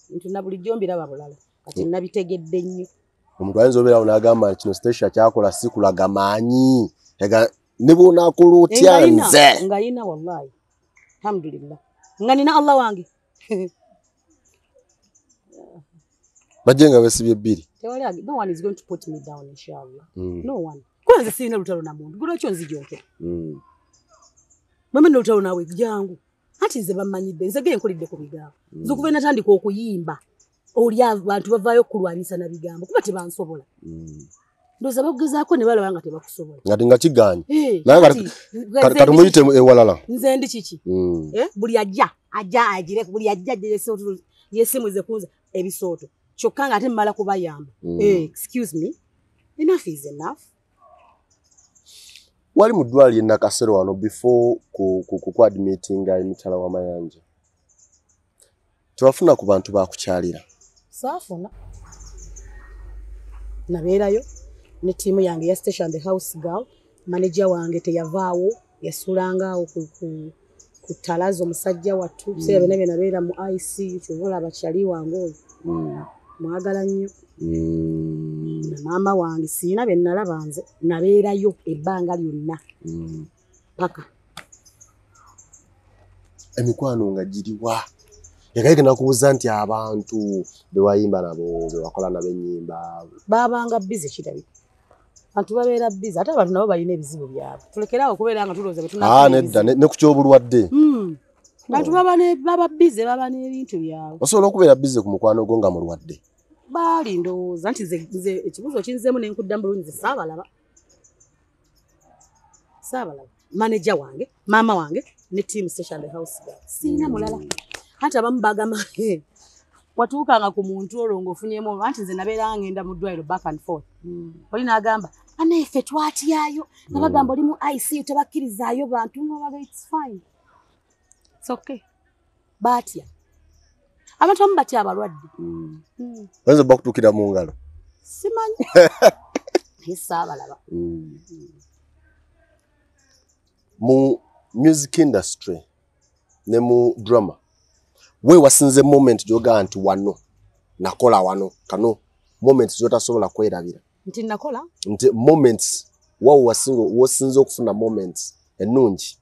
Nti na bulijjo mbiraba bulala. Kati nabitegedde nnyo. Omuntu ayinza obeerawo n'agamba nti kino Stecia kyakola si kulaga maanyi. Ne bw'onaakola otya nze. Nga yina wallahi. Alhamdulillah. Nga nina Allah wange. Bajje nga beesibye bbiri. No one is going to put me down, inshallah. No one. Kuba nze sirina lutalo na muntu. Gwe lwaki onzijonkera? Bwe mba lutalo naawe jangu. Anti nze bammanyidde, nze ge nkulidde ku bigambo. Nze okuva natandika okuyimba, oli abantu bavaayo okulwanyisa na bigambo kuba tebansobola. Ndowooza bakugezaako ne balaba nga tebakusobola. Ngati nga kigaanyi. Naye kati muyite ewalala. Nze ndi kiki? Buli ajja, ajja agire, buli ajja yesimuze kunze ebisooto. Kyokka nga ate mmala kubayamba. Excuse me. Enough is enough. Wali mu ddwaliro e Nakasero wano before ku admittinga emitala w'amayanja. Tewafuna ku bantu bakukyalira? Saafuna. Nabeerayo ne ttiimu yange ya Stecia the house girl. Manager wange teyavaawo, yasulanga awo ku ttalazo omusajja wattu. Biseera byonna bye nabeera mu ICU, kyova olaba kyali wange oyo. Mwagala nnyo. Na maama wange siina bye nalaba nze, nabeerayo ebbanga lyonna. Paka. Emikwano nga giriwa? Yagayike nakubuuza nti abantu be wayimba nabo, be wakola nabo ennyimba. Baabanga busy kirabika. Abantu babeera busy, ate abantu nabo balina ebizibu byabwe. Tulekere awo okubeera nga tulowooza bwe tunaafuna Nedda, ne ku ky'obulwadde. Abantu baba busy, baba n'ebintu byabwe. Osobola okubeera busy ku mukwano gwo nga mulwadde? Baali ndowooza nti nze ekibuuzo kinzeemu ne nkuddamu bulungi, nze saabalaba. Saabalaba. Manager wange, maama wange ne team Stecia the house girl. Siina mulala. Anti abamu bagamba watuukanga ku muntu olwo ng'ofunyeemu, anti nze nabeera ngenda mu ddwaliro back and forth. Oli n'agamba bannaffe twatyayo, nga bagamba oli mu ICU tebakkirizaayo bantu, nga baga it's fine. It's okay. Baatya. Abantu abamu batya abalwadde. Bayinza bakutuukira mu ngalo? Simanyi. Naye saabalaba. Mu music industry ne mu drama, we wasinze moment gy'ogamba nti wano nakola wano kano moments z'otasobola kwerabira? Nti nakola? Nti moments wawo wasinze okufuna moments ennungi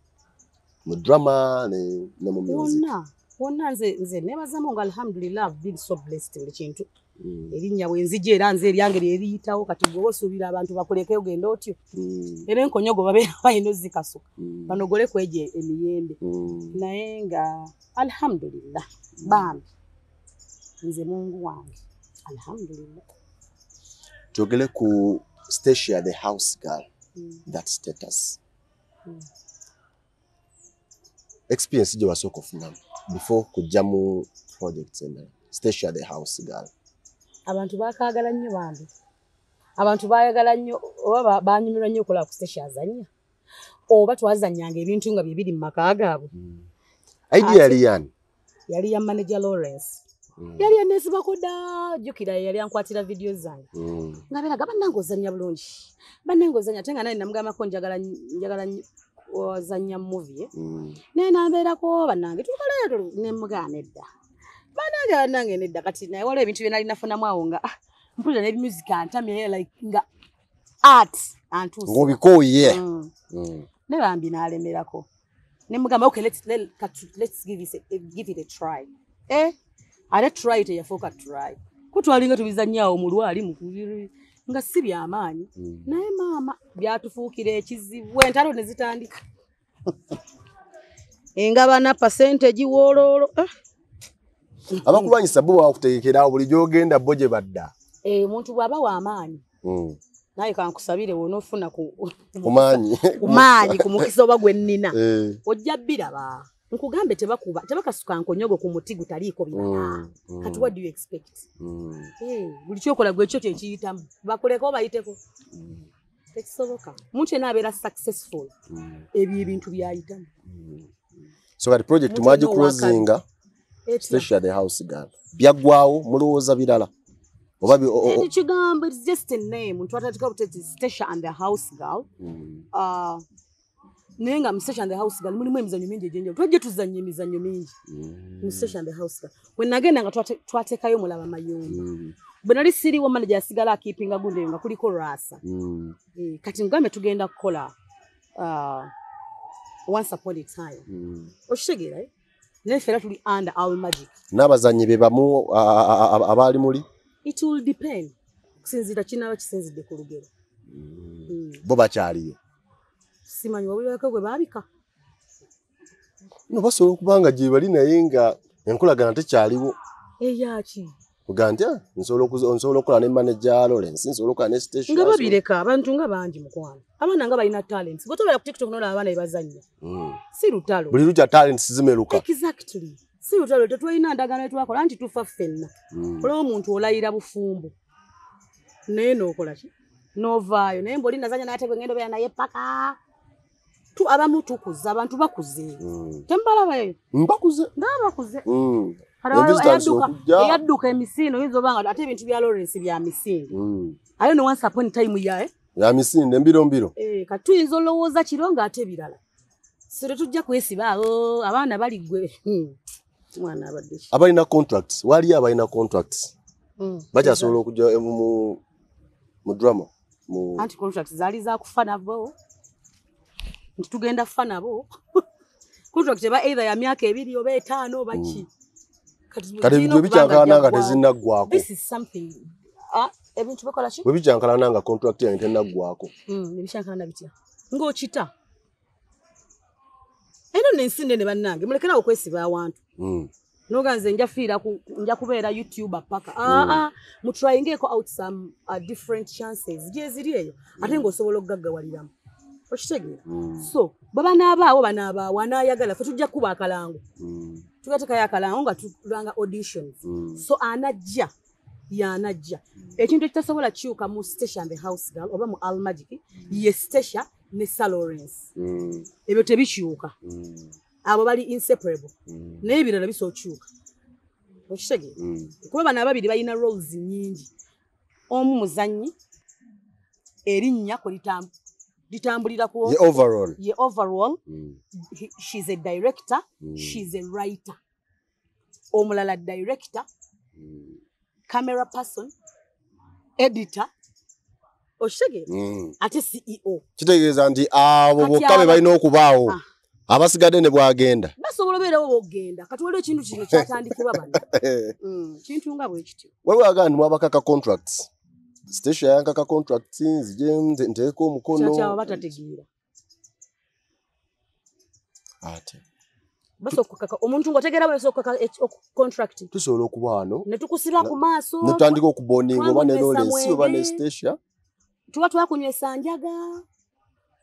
mu drama ne mu music. Wonna, wonna nze neebazamu nga alhamdulillah I've been so blessed buli kintu. Erinnya bwe nzija era nze eryange lye liyitawo, kati gwe osuubira abantu bakuleke ogende otyo. Era enkonyogo babeera balina ozikasuka. Banogole ku egyo emiyembe. Naye nga alhamdulillah bambi nze Mungu wange alhamdulillah. Twogere ku Stecia the house girl, that status. Experience gye wasooka ofunamu before kujja mu projects endala, Stecia the house girl. Abantu baakaagala nnyo bambi. Abantu baayagala nnyo oba banyumirwa nnyo okulaba ku Stecia azannya. Oba twazannyanga ebintu nga bye biri mu maka gaabwe. Idea yali yani? Yali ya manager Lawrence. Yali yanneesibako dda, jjukira ye yali ankwatira vidiyo zange. Nga beeraga bannange ozannya bulungi. Bannange ozannya ate nga naye namugambako njagala ozannya movie. Naye nambeerako bannange tukole ne mugaana edda. Bannange bannange nedda kati naye waliwo ebintu bye nali nafunamu awo nga mpulira ne music antamye like nga art antuuse. Ng'obikooye. Ne bambi n'alemerako. Ne mugamba okay let's give it a try. Ate try teyafuuka try. Kutwalinga tubizannya awo mu lwali mu kubiri nga si byamaanyi. Naye maama byatufuukira ekizibu entalo ne zitandika. Engabana percentage wooloolo. Abakulwanyisa bo bakutegekera buli gy'ogenda bo gye badda. Omuntu bw'aba w'amaanyi. Naye kankusabire w'onoofuna ku maanyi. Ku maanyi, ku mukisa oba gwe nnina. Ojja bbiraba. Nkugambe tebakuba, tebakasuka nkonyogo ku muti gutaliiko birala. Kati what do you expect? Buli kyokola gwe kyo kyekiyitamu. Bakuleko bayiteko. Tekisoboka. Muntu yenna abeera successful. Ebyo ebintu byayitamu. So kati project Omuntu mwaji yenna owakabi. closinga Etya? Stacia the house girl. Byaggwawo mulowooza birala. Oba Ekyo kigambo, it's just a name. Twatandika buteti Stacia and the house girl. Naye nga mu Stacia and the house girl mulimu emizannyo mingi egy'enjawulo. Twajja tuzannya emizannyo mingi mu Stacia and the house girl. We nagenda nga twateekayo Mulaba Mayumba. Bwe nali siriwo, manager yasigala akeepinga gundi eyo nga kuliko Rasa. Kati ngambe tugenda kukola Once Upon a Time. Okitegeera, eh? Naye ffe era tuli under Al Magic. N'abazannyi be bamu abaali muli? It will depend. Kusinziira kinaaba kisinzidde ku lugero. Bo bakyaliyo? Simanyi, wawulirako gwe baabika. No, basobola okuba nga gye bali naye nga enkolagana tekyaliwo. Eyaki? Oga nti, "Ah, nsobola okukola ne manager Lawrence, nsobola okukola ne Stacia." Nga babireka, abantu nga bangi mukwano. Abaana nga balina talents. Gwe tobeera ku TikTok n'olaba abaana bebazannya. Si lutalo. Buli lukya talents zimeruka. Exactly. Si lutalo, tetulina ndagaano etwakola nti tufa ffenna. Olaba omuntu olayira bufumbo. Naye n'okola ki? N'ovaayo. Naye mbw'oli nazannya n'ate gwe ngenda obeera naye paka. Tu abamu tukuze, abantu bakuze. Temubalabayo. Mbakuze. Nga bakuze. Kale Envi waliwo zitandise okujja. Eyadduka emisinde, oyinza oba nga ate ebintu bya Lawrence bya misinde. Ayo no once upon a time ya Ya misinde mbiro mbiro. Kati tuyinza olowooza kiro ng'ate birala. So tetujja kwesiba awo, abaana bali gwe. Mwana abadde ki? Abalina contracts, waliyo abalina contracts. Bakyasobola okujja mu drama. Mu Anti contracts zaali za kufa nabo. Nti tugenda kufa nabo. Contract eba either ya myaka 2 oba 5 oba ki. Kati Kati zirina bwe okuba nga bikyankalana nga byaggwawo. tezinnaggwako. This is something. Ebintu bikola ki? Bwe bikyankalana nga contract yange tennaggwako. Ebikyankalana bitya? Ng'okita. Eno n'ensi nnene bannange, mulekerawo okwesiba awantu. Noga nze nja fiira nja kubeera YouTuber paka. Mutryingeko out some different chances. Gye ziri eyo. Ate ng'osobola okugaggawaliramu. Okitegeera? So, bwe banaabaawo banaabaawo, anaayagala ffe tujja kukuba akalango. Tugateekayo akalango nga tulanga auditions. So anajja y'anajja. Ekintu ekitasobola kukyuka mu Stacia and the house girl oba mu Al Magic ye Stacia ne Sir Lawrence. Ebyo tebikyuka. Abo bali inseparable. Naye ebirala bisobola okukyuka. Okitegeera? Kuba bano ababiri balina roles nnyingi. Omu muzannyi, erinnya kwe litambulira ku Ye overall. Ye overall. She's a director, she's a writer. Omulala director, camera person, editor, okitegeera? Ate CEO. Kitegeeza nti abo Kati bokka be balina okubaawo. Abasigadde ne bwagenda. Basobola obeerawo bw'ogenda. Kati waliwo ekintu kino kyatandikibwa bano. Kintu nga bwe kityo. Waliwo agamba nti mwabakaka contracts. Stacia yankaka contracts, nzije nteeke omukono. Kyakyawa batategeera. Ate. Basobola okukaka omuntu ng'otegeera bwe basobola okukaka contract. Tusobola okuba wano. Ne tukusiba ku maaso. Ne tutandika okubondinga oba ne Twakunywesa Lawrence oba ne mwenge. Stacia. Tuba twakunywesa njaga.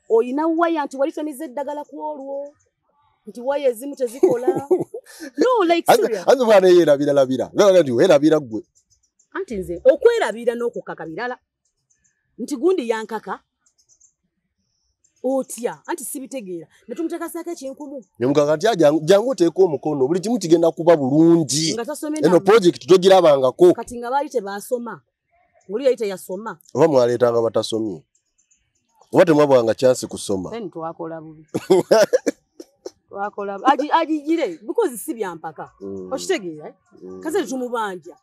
Oyina waya nti wali tonize eddagala ku olwo. Nti waya ezimu tezikola. No, like serious. Anze bwana yeerabira labira. Nga nti weerabira ggwe. Anti nze okwerabira n'okukaka birala. Nti gundi yankaka. Otya, anti sibitegeera. Ne tumuteekasaako ekinkumu. Ne mugamba nti, jangu oteeke omukono, buli kimu kigenda kuba bulungi. Nga tasomye Eno na- project togirabangako. Kati nga baali tebaasoma. Oli yali teyasoma. Oba mwaleetanga batasomye. Oba temwabwanga chance kusoma. Then twakola bubi. Twakola agigire because si bya mpaka. Okitegeera, eh? Kaze tumubanja.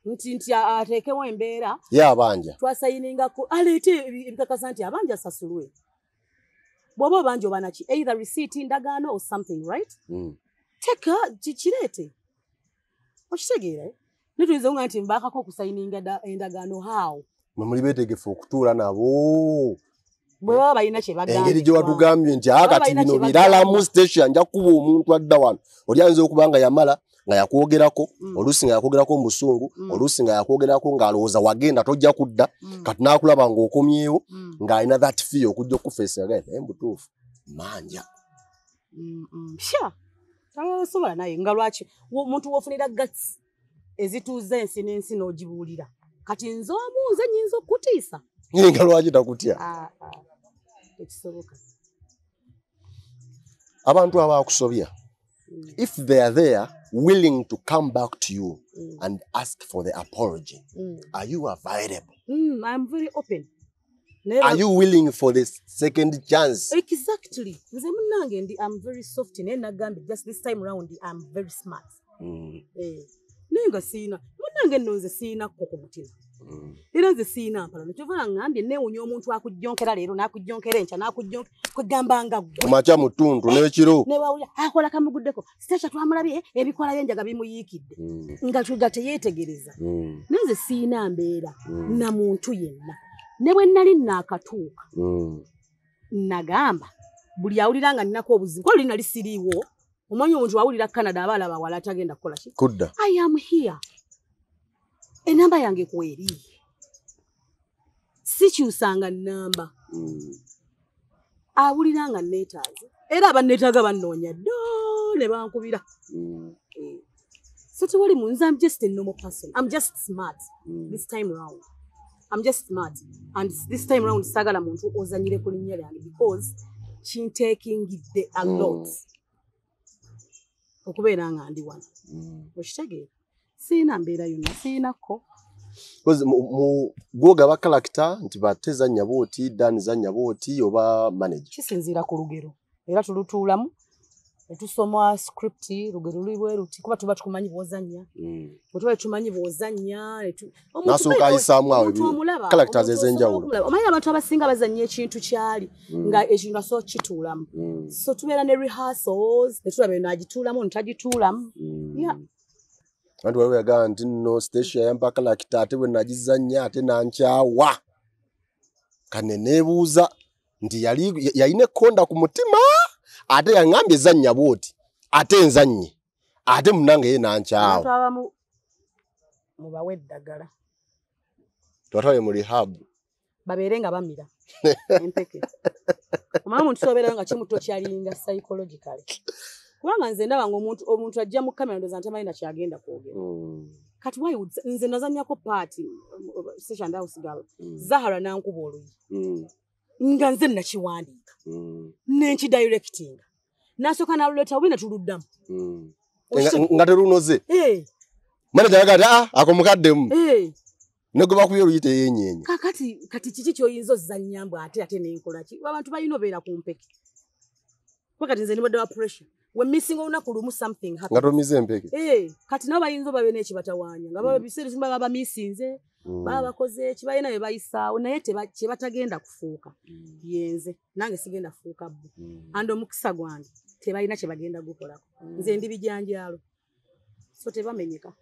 Nti ateekewo embeera. Ye abanja. Twasayiningako aleete ebikakasa nti abanja asasulwe. Bw'oba obanja oba naki, either receipt, ndagaano or something, right? Teka kireete. Okitegeera, eh? Ne tuyinza okuga nti mbaakako okusayininga endagaano how? Mwe muli beetegefu okutuula nabo. Bwe baba balina kye bagambye. Engeri gye watugambye nti, Baba kati balina bino kye birala bagambye. mu station, nja kuba omuntu adda wano. Oli ayinza okuba nga yamala nga yakwogerako, oluusi nga yakwogerako mu busungu, oluusi nga yakwogerako ng'alowooza wagenda tojja kudda, kati n'akulaba ng'okomyewo, ng'alina that fear okujja okufeesa, agamba, naye mu butuufu, manja. Sure. Tasobola naye nga lwaki omuntu wofunira guts ezituuza ensi n'ensi n'ogibuulira. Kati nze omu nze nnyinza okukutiisa. Nga lwaki takutya? Tekisoboka. Abantu abakusobya, if they are there willing to come back to you and ask for the apology, are you available? I'm very open. Are you willing for the second chance? Exactly. Nze munnange ndi I'm very soft naye nagambye just this time round I'm very smart. Naye nga siina munnange nno nze siina kko ku mutima. Era nze siina mpalano. Kyova ngambye neewuunya omuntu akujjonkera leero n'akujjonkera enkya n'akujjonkera kwegamba nga ggwe. Ku makya mu ttuntu n'ekiro. Ne wawulira akola kamuguddeko. Sitacha twamulabye ebikola by'enjaga bimuyiikidde. Nga tuga teyeetegereza. Naye nze siina mbeera na muntu yenna. Ne bwe nali naakatuuka nagamba buli awulira nga ninako obuzibu kuba luli nali siriiwo. Omanyi omuntu awulira Canada aba alaba wala atagenda kukola ki? Kudda. I am here. Enamba yange kweri. Sikyusanga nnamba. Awulira nga neetaaze. Era abanneetaaga bannoonya dda ne bankubira. So tewali mu nze I'm just a normal person. I'm just smart this time round. I'm just smart. And this time round saagala muntu ozanyire ku linnya lyange because kinteekingidde a lot. Okubeera nga ndi wano. Okitegeera? Siina mbeera yonna, siinako. Because mu gwogaba character nti bate zannya bw'oti, Dan zannya bw'oti oba manager. Kisinziira ku lugero. Era tulutuulamu ne tusoma script, lugero luli bwe luti kuba tuba tukumanyi bw'ozannya. Bwe tuba tumanyi bw'ozannya, N'asooka ayisaamu awo characters ez'enjawulo. Omanyi abantu abasinga bazannya ekintu kyali nga ekintu asobola kukituulamu. So tubeera ne rehearsals, ne tulaba eno agituulamu, ntagituulamu. Yeah. Abantu waliwo yagamba nti nno Stecia yampa character ate bwe nagizannya ate nankyawa. Kane neebuuza nti yalina ekkonda ku mutima ate yaŋŋambye zannya bw'oti ate nzannye ate munnange ye nankyawa. Abantu abamu mubawe eddagala. Tubatwale mu rehab. Babeere nga bamira empeke. Omanyi omuntu sobeerayo nga kimuto kyalinga psychologically. Kubanga nze ndaba nga omuntu ajja mu kamera ndowooza nti tamanyi na kyagenda kwogera. Kati why would nze nazannyako part Stecia and House Girl. Zahara n'ankuba oluyi. Nga nze nakiwandiika. Ne nkidirectinga. N'asooka n'aluleeta bubi ne tuluddamu. Nga terunoze. Manager yagamba nti ako mukaddemu. Ne gwe bakubye oluyi teyeenyeenya. Kaakati kati kiki ky'oyinza ozzannya mbu ate nenkola ki? Abantu balina obeera ku mpeke. Kuba kati nze ndibadde wa pressure. We missing olunaku lumu something happens. Nga tomize empeke. Kati nabo bayinza obabe n'ekibatawaanya. Nga baba biseera ebimu baba bamisinze, baba bakoze eki, balina bye bayisaawo naye kye batagenda kufuuka. Yenze nange sigenda kufuuka bo. And omukisa gwange tebalina kye bagenda gukolako. Nze ndi bijanjaalo. So tebamenyeka.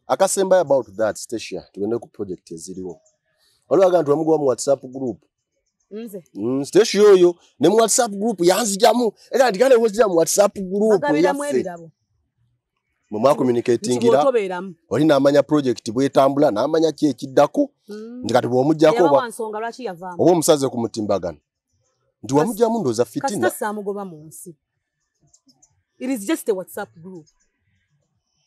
Akasembayo about that Stecia, tugende ku project eziriwo. Waliwo agamba nti wamugoba mu WhatsApp group. Nze. Stecia oyo ne mu WhatsApp group yanzijamu. Era nti kale wozija mu WhatsApp group Bagabiramu yaffe. ebirabo. Mwe mwakommunicatingira. Oli n'amanya project bwetambula n'amanya ki ekiddako. Nti kati bw'omuggyako Yabawa nsonga lwaki yavaamu. Oba omusaze ku mutimbagano. Nti wamugyamu ndowooza fitina. Kasita saamugoba mu nsi. It is just a WhatsApp group.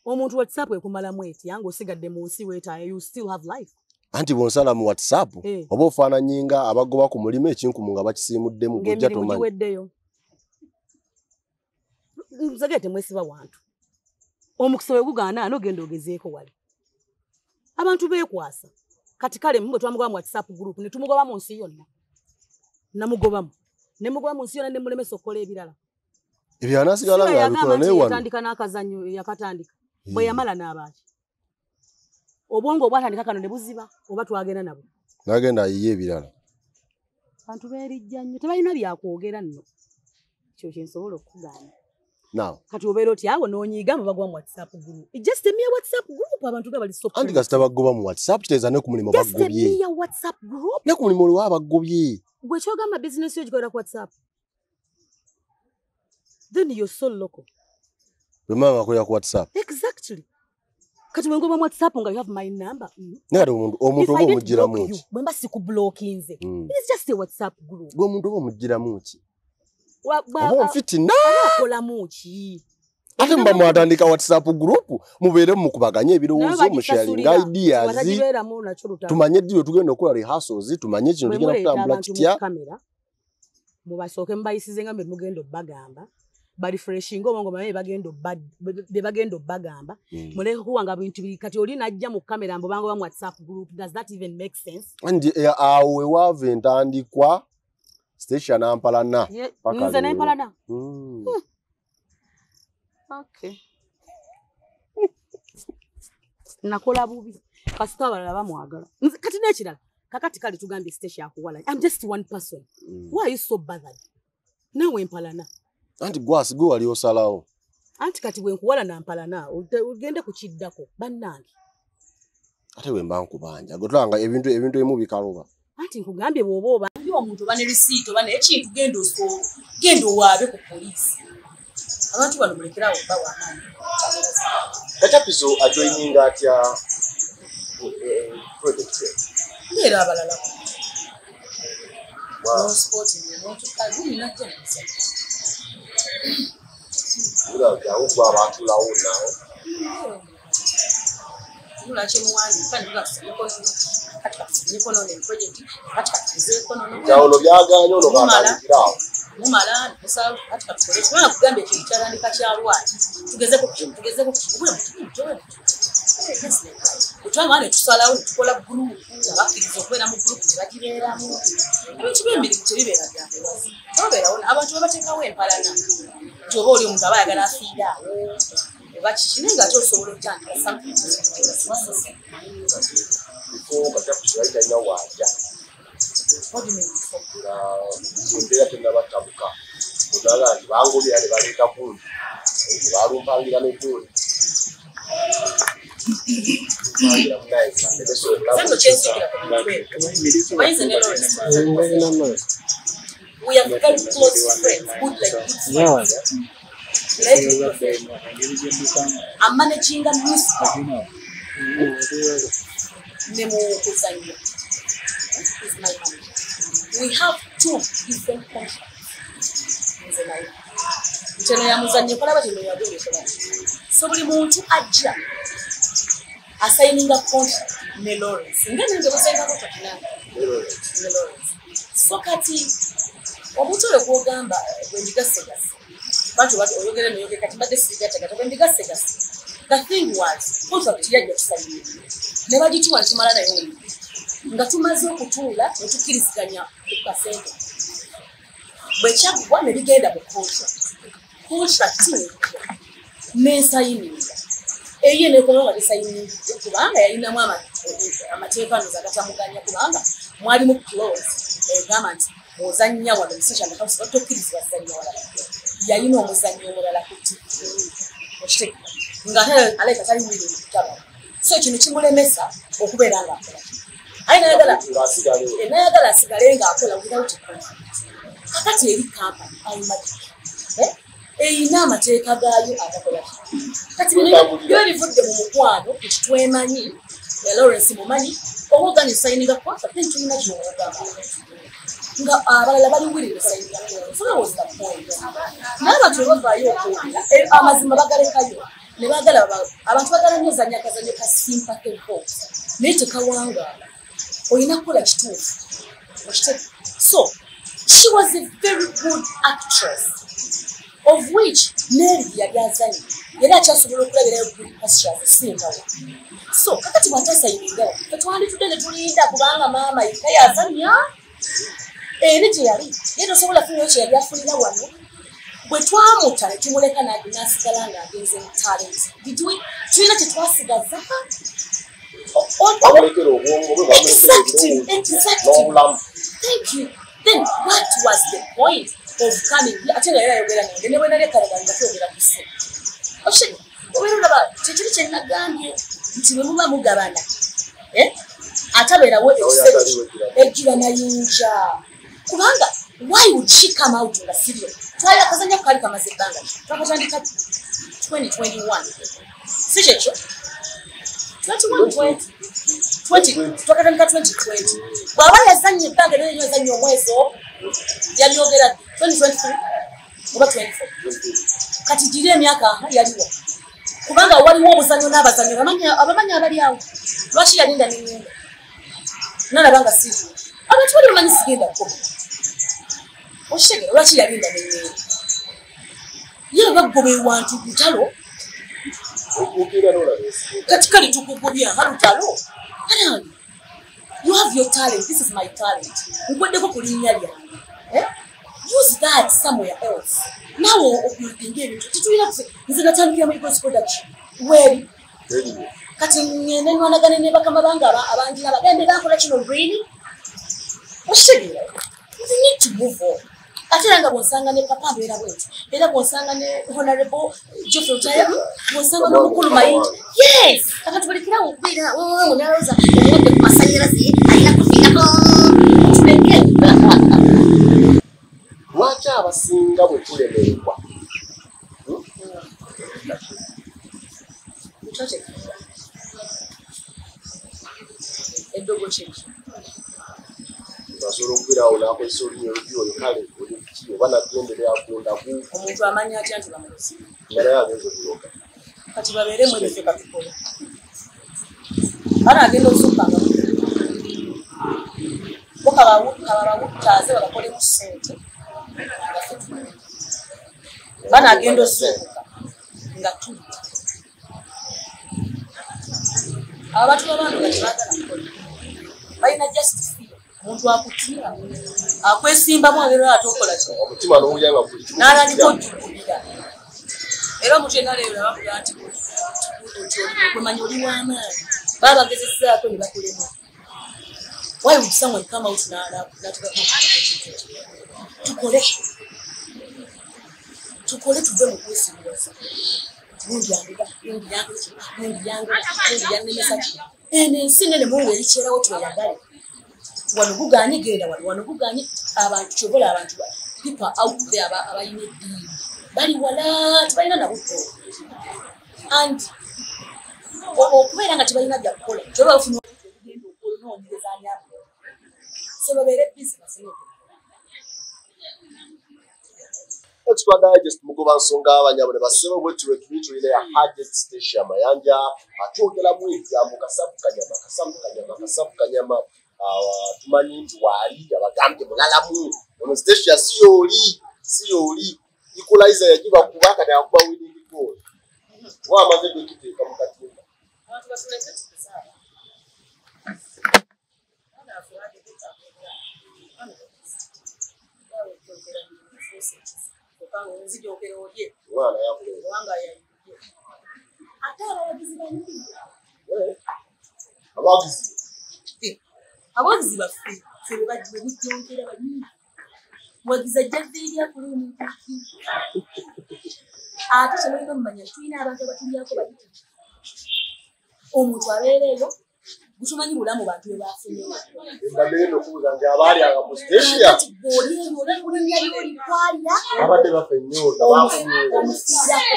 Omuntu WhatsApp ekumalamu etya ng'osigadde mu nsi weetaaye, you still have life. Anti bw'onsala mu WhatsApp, oba ofaananyi nga abagoba ku mulimu ekinkumu nga bakisiimuddemu gojja Ng'emirimu tomanyi. giweddeyo. Nzage temwesiba wantu. Omukisa bwe gugaana n'ogenda ogezeeko wali. Abantu beekwasa. Kati kale mmwe twamugoba mu WhatsApp group ne tumugoba mu nsi yonna. Namugobamu. Ne mugoba mu nsi yonna ne mulemesa okukola ebirala. Ebyo anaasigala Sira nga yagamba abikola nti naye wano. yatandika n'akazannyo yakatandika. Bwe yamala n'abaaki. Obwongo obwatandika kano ne buziba oba twagenda nabwo. N'agenda ayiye ebirala. Abantu beerijja nnyo tebalina byakwogera nno. Ekyo kye nsobola okukugamba. Now. Kati obeera otya awo n'onyiiga mu bagwa mu WhatsApp group. It's just a mere WhatsApp group abantu nga bali so Anti kasita bagoba mu WhatsApp kitegeeza ne ku mulimu Just a bagobye. mere WhatsApp group. Ne ku mulimu olwo bagobye. Gwe ky'ogamba business yo gikolera ku WhatsApp. Then you're so local. Bwe mama akolera ku WhatsApp. Exactly. Kati bwe ngoba mu WhatsApp nga you have my number. Naye kati omuntu If I oba didn't omuggyiramu block ki? you, bwe mba sikublockinze. It's just a WhatsApp group. Gwe omuntu oba omuggyiramu ki? Oba onfitina? Akolamu ki? Ate mba mwatandika WhatsApp group mubeere mukubaganye ebirowoozo, musharinga ideas, tumanye ddi tugenda okukola rehearsals, tumanye kino tugenda kutambula kitya. Mubasooke mubayisize nga mugenda obbagamba, barefreshinga obwongo bamanye bye bagenda obbagamba, muleke kuwanga bintu biri. Kati oli najja mu kamera mbu bango ba WhatsApp group, does that even make sense? And awo wewaava entandikwa Stecia nampalana. Nze nempalana? Okay, nakola bubi kasita abalala bamwagala. Kati n'ekirala, kakati kale tugambye Stecia akuwala, I'm just one person. Why are you so bothered? Nawe empalana. Anti gwasi gwe wali osalawo. Anti kati bwe nkuwala nampalana, ogende kukiddako bannange. Ate bwe mba nkubanja gwe tulanga ebintu ebimu bikaluba. Anti nkugambye bw'oba obanja omuntu oba ne receipt oba n'ekintu, genda genda owaabe ku poliisi. Abantu bano mulekerawo bawa amaanyi. Kachapizo ajoininga atya project? Ndeera abalala no sport notuka najja. Awo gwe abatulawo nawo. Ono byaganye ono katandikirawo. Mumala musala kati katukole kubanga kugambye ekintu kyatandika kyalwaki, tugezeko tugezeko otwamala ne tusalawo ne tukola gurupu, abakkiriza okubeera mu gurupu ne bagibeeramu. Ebintu by'emirimu tebibeera bya buwazi, tobeerawo abantu babateekawo empalana nti oba oli omuntu aba ayagala afiire awo oba kiki, naye nga ate osobola okutandika something. Before Kachapizo yali talina waajja. What do you mean before? Nga embeera tennabatabuka, onaga nti bangobya ne baleeta gundi, balumpangira n'eggundi. Nze nno kyenzijukira ku bintu ebyo, omanyi ne Lawrence, we are very close friends, good, like good friends. Like I'm managing a music ne mu kuzannya is my manager. We have two different contracts. Nze naye. Nteno ya muzannyo ekola batyo, eno ya gundi ekola. So buli muntu ajja asayininga contract ne Lawrence. Nga nange basayininga contract nange ne Lawrence. So kati omuntu oyo gw'ogamba bwe ndigasegase bantu bati oyogera noyogera, kati mbadde sigategata bwe ndigasegase. The thing was, contract yajja tusayininga ne bagituwa ne tumala nayo wiiki, nga tumaze okutuula ne tukkiriziganya ku kasente. Bwe kyaggwa ne bigenda mu contract, contract nensayininga eyiye nekomawo nga tesayiningidde kubanga yalinamu amateeka noza agatamuganya, kubanga mwalimu clause egamba nti bw'ozannya wano mu social house tokkirizibwa zannya walala. Yalina omuzannyo omulala ku TV, okitegeera, nga ate alabika tali willing kutaba, so kino kimulemesa okubeera ng'akola kino. Aye nayagala nayagala asigale ng'akola without a contract. Kakati eri company iMagic eyina amateeka gaayo agakola kino. Kati bino biba bivudde mu mukwano nti twemanyi, Lawrence mumanyi, oba oganye sayininga contract, then tulina ky'ogamba nga abalala bali willing okusayininga contract. So that was the point. Naye abantu bwe bavaayo okwogera amazima bagalekayo ne baagala abantu bagala nnyo ozannya akazannyo ka sympathy vote, naye tekawangaala, olina kukola kituufu, okitegeera. So she was a very good actress, of which Mary yali azanye yali akyasobola okulabirayo good pastures esingawo. So kakati bw'atasayiningawo, fe twanditudde ne tulinda kubanga maama yekka yazannya eri gye yali ye tosobola funayo kye yali afunira wano. Bwe twamuta ne tumuleka n'asigala ng'agenze mu talent, did we tulina kye twasigaza? Bamulekera obwongo bwe, bamulekera Exactly. n'obulamu. Thank you. Then what was the point of coming here? Ate nga yali ayogera nange ne bwe nali ekalaga nga twogera ku ssimu. Okitegeera? Obeera olaba kyekiri kye nagambye nti bwe muba mugabana, eh? Atabeerawo ekiseera ejjira mayinja, kubanga why would she come out nga serious? Twali akazannya kaali kamaze ebbanga ki? Twakatandika 2021, si kyekyo? 21 20 twakatandika 2020. Bw'aba yazannya ebbanga eryo lyonna, yazannya omwezi ogwo, yalyogera 2023. Oba 24. Kati giri emyaka yaliwo. Kubanga waliwo obuzannyo n'abazannyo abamanyi abali awo. Lwaki yalinda n'engenda? Nalaba nga siriiwo. Abantu bali bamanyi sigenda kukoma. Okitegeera lwaki yalinda n'engenda? Ye bagoba ewantu lutalo. Kati kale tukugobya nga lutalo. You have your talent. This is my talent. Nkweddeko ku linnya lyange. Use that somewhere else. Now, obuildinga ebintu tetulina nze natandikira mu Eagles Production. Weri. Kati ngende nwanagane ne bakama bange abangira bagambe bakola kino really. Okitegeera. We need to move on. Ate era nga bw'osanga ne papa mbeera bwenti. Era bw'osanga ne Honorable Geoffrey Lutaaya, bw'osanga n'omukulu Mayinja. Yes! Abantu balekerawo okubeera nalowooza omulwadde ku masannyalaze alina kufiirako. Tuleke. Lwaki abasinga bwe tulemererwa? Eddogo kyeki? Asobola okubeerawo n'akozesa olulimi olubi oyo kale oli ki oba nagenderera akundaku. Omuntu amanya atya nti bamuloze? Nga naye agenze okuloga. Kati babeeremu ebiffe katukole. Bana agenda osukka nga bo kabawuttaaze babakolemu ssente. Bana agenda osukka nga tuli. Abantu babantu nga tebaagala kukola. Balina just fear. Omuntu akutira akwesimbamu abeera ate okola ki? Omutima n'owulira nga buli kimu n'atandika ojjukubira. Era omuntu yenna leero bakuga nti gwemanyi oli w'amaanyi. Baba bagezezzaako ne bakulema. Why would someone come out n'ateekako ekintu ekyo? Tukole. Tukole tuve mu kwesiruwaza. Gundi yange, gundi yange, gundi yange, gundi yannemesa ki? Eno ensi nnene Mungu erikyerawo tweyagale. Wano guganye genda wano, wano guganye abantu kyobola abantu people out there abalina eddiini bali wala tebalina na butto. And okubeera nga tebalina bya kukola kyoba bafuna okugenda okunoonyereza ani akola. So babeere busy bafune. Extra Digest mugoba nsonga abanyabule basebo bwe tulwe tulina ya Hajat Stecia Mayanja atwogeramu ebigambo kasavu kanyama kasavu kanyama kasavu kanyama. Tumanyi nti waali abagambye mulalamu ono Stecia si yooli equalizer yagiba kuba kati akuba winning goal wamaze kugiteeka mu katimba. Abantu batuleke tukuzaala. Omwana yakulera. Ate abawagizi bangi. Abawagizi. Abawagizi baffe ffe bwe bujjonkera bangi. Muwagizi ajja viirya ku omuntu ki. Ate kyemulina omumanya tulina abantu abatulyako bayitirivu. Omuntu abeera eyo gutumanyi bulamu bantu bwe bafunye. Mbadde okubuuza nti abaalyanga mu Stecia. Kati ggwe oli eyo oli mu linnya ly'oli kwalya. Abadde bafa ennyonta baafunye. Omufiirako.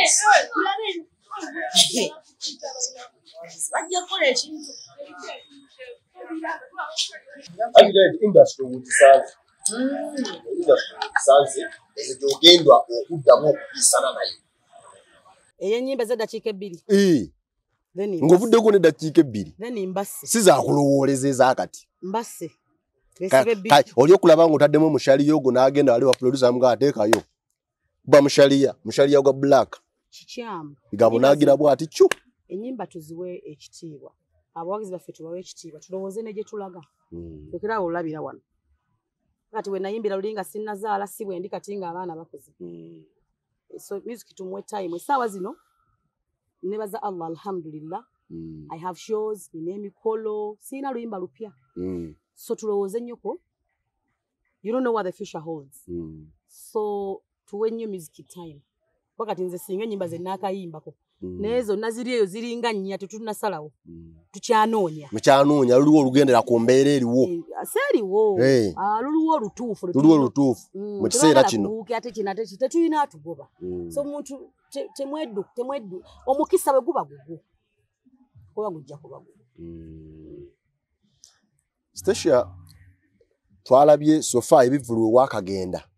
Bajja kukola ekintu. Industry wogisanze. Industry wogisanze ezo gy'ogenda okuddamu okubiisana nayo. Ey'ennyimba z'eddakiika ebbiri. Ng'ovuddeko n'eddakiika ebbiri. Then mbase. Si zaakulowooleza ezaakati. Mbase. Oli okulaba ng'otaddemu omushaliya ogwo n'agenda wali wa producer amuga ateekayo. Kuba mushaliya, mushaliya gwa black. Kikyamu. Gabo n'agira bw'ati ccu. Ennyimba tuziwe ekitiibwa. Abawagizi baffe tubawe ekitiibwa. Tulowooze ne gye tulaga. Lekera awo olabira wano. Kati we nayimbira luli nga sinnazaala si bwe ndi kati ng'abaana bakuze. So music tumuwe time. Essaawa zino nebaza Allah alhamdulillah. I have shows, nina emikolo, sirina luyimba lupya. So tulowooze nnyo ko. You don't know what the future holds. So tuwe nnyo music time. Wakati nze singa ennyimba ze nnaakayimbako. Naye zonna ziri eyo ziringa nnya tetunnasalawo. Tukyanoonya. Mukyanoonya luliwo olugendera ku mbeera eriwo. Seeriwo. Luliwo olutuufu. Luliwo olutuufu mu kiseera kino. Kubuuke ate kino ate tetulina atugoba. So omuntu temweddu temweddu omukisa bwe guba gugwo. Kuba gujja kuba gugwo. Stecia twalabye so far ebivvulu ewakagenda.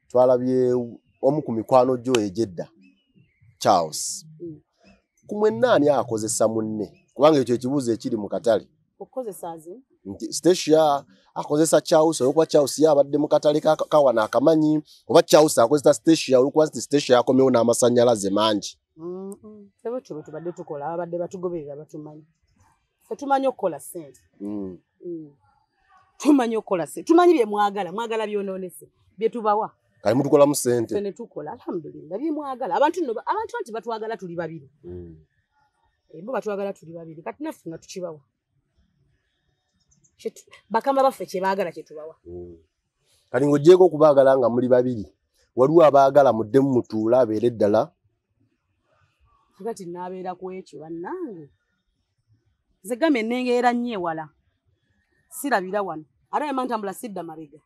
Twalabye omu ku mikwano gyo egyedda Charles, ku mwenna ani akozesa munne? Kubanga ekyo ekibuuzo ekiri mu katale. Okukozesa zi? Nti Stecia akozesa Charles olwokuba Charles ye abadde mu katale kawana akamanyi, oba Charles akozesa Stecia olwokuba nti Stecia akomyewo n'amasannyalaze mangi. Ffe bwetyo bwe tubadde tukola, ababadde batugoberera batumanyi. Ffe tumanyi okukola ssente. Tumanyi okukola ssente, tumanyi bye mwagala, mwagala byonoonese, bye tubawa. Kale mutukolamu ssente. Ffe ne tukola, alhamdulillah, bye mwagala. Abantu nno, abantu anti batwagala tuli babiri. Bo batwagala tuli babiri, kati naffe nga tukibawa. Bakama baffe kye baagala kye tubawa. Kati ng'oggyeeko okubaagala nga muli babiri, waliwo abaagala muddemu mutuule abeere ddala. Kati naabeera ku ekyo bannange. Nze gamba ennengeera nnyo ewala. Sirabira wano. Ate bwe mba ntambula sidda mabega.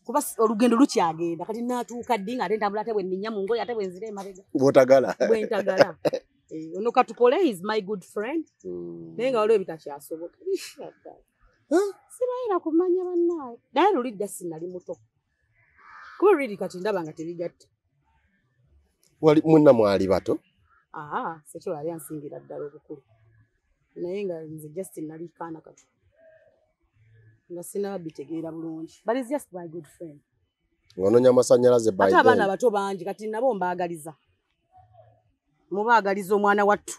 Kuba olugendo lukyagenda. Kati naatuuka ddi nga ate ntambula ate bwe nninnya mu ngoye ate bwe nzira emabega. Bw'otagala. Bwe ntagala. Ono katukole is my good friend. Naye nga waliwo ebitakyasoboka. Sibayira kumanya bannaaye. Naye luli dda sinali muto. Kuba luli kati ndaba nga tebigatta. Wali mwenna mwali bato? Sekyo yali ansingira ddala obukulu. Naye nga nze just nali kaana kato. Nga sinnaba bitegeera bulungi. But he's just my good friend. Ng'onoonya amasannyalaze by Ate abaana then. bato bangi kati nabo mbaagaliza. Mubaagaliza omwana wattu.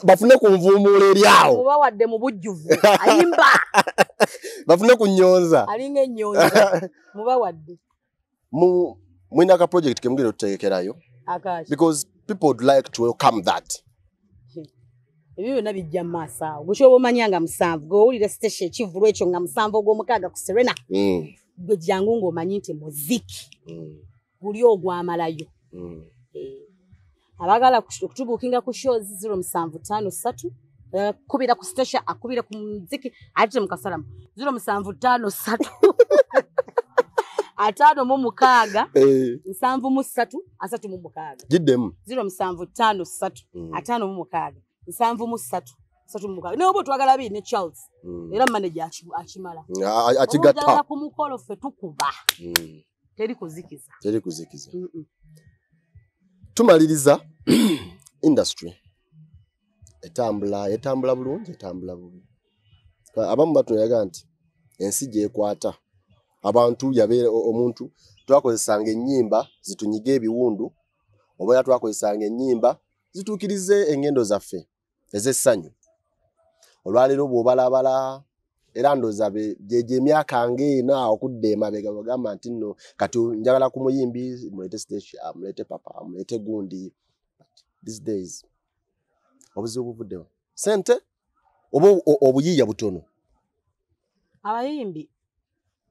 Bafune ku nvuumuulo eri awo. Mubawadde mu bujjuvu. Ayimba. Bafune ku nnyonza. Alinga ennyonza. Mubawadde. Mwina ka project ke mugenda otutegekerayo? Akaaki. Because people would like to welcome that. Ebyo byonna bijja mu maaso awo. Gwe ky'oba omanya nga 7, gwe owulira station ekivvulu ekyo nga 7 ogw'omukaaga ku Serena. Gwe jangu ng'omanyi nti muziki. Guli ogwamalayo. Abaagala okutubuukinga ku shows 0753, kubira ku station, akubira ku muziki, ate mukasalamu. 0753. 56, 73, 36. Giddemu. 0753, 56, 73, 36. Naye oba otwagala biri ne Charles. Era manager akimala. Akigatta. Oba oyagala ku mukolo ffe tukuba. Teri kuzikiza. Teri kuzikiza. Tumaliriza industry. Etambula, etambula bulungi, etambula bubi. Abamu batunayaga nti ensi gyekwata. Abantu yabeera omuntu twakozesanga ennyimba zitunyige ebiwundu, oba era twakozesanga ennyimba zituukirize engendo zaffe ez'essanyu. Olwaleero bw'obalabala era ndowooza gye emyaka ng'ena okudda emabega bagamba nti nno kati njagala ku muyimbi muleete Stecia, muleete Papa, muleete gundi. But these days obuzibu buvuddewo. Ssente oba obuyiiya butono. Abayimbi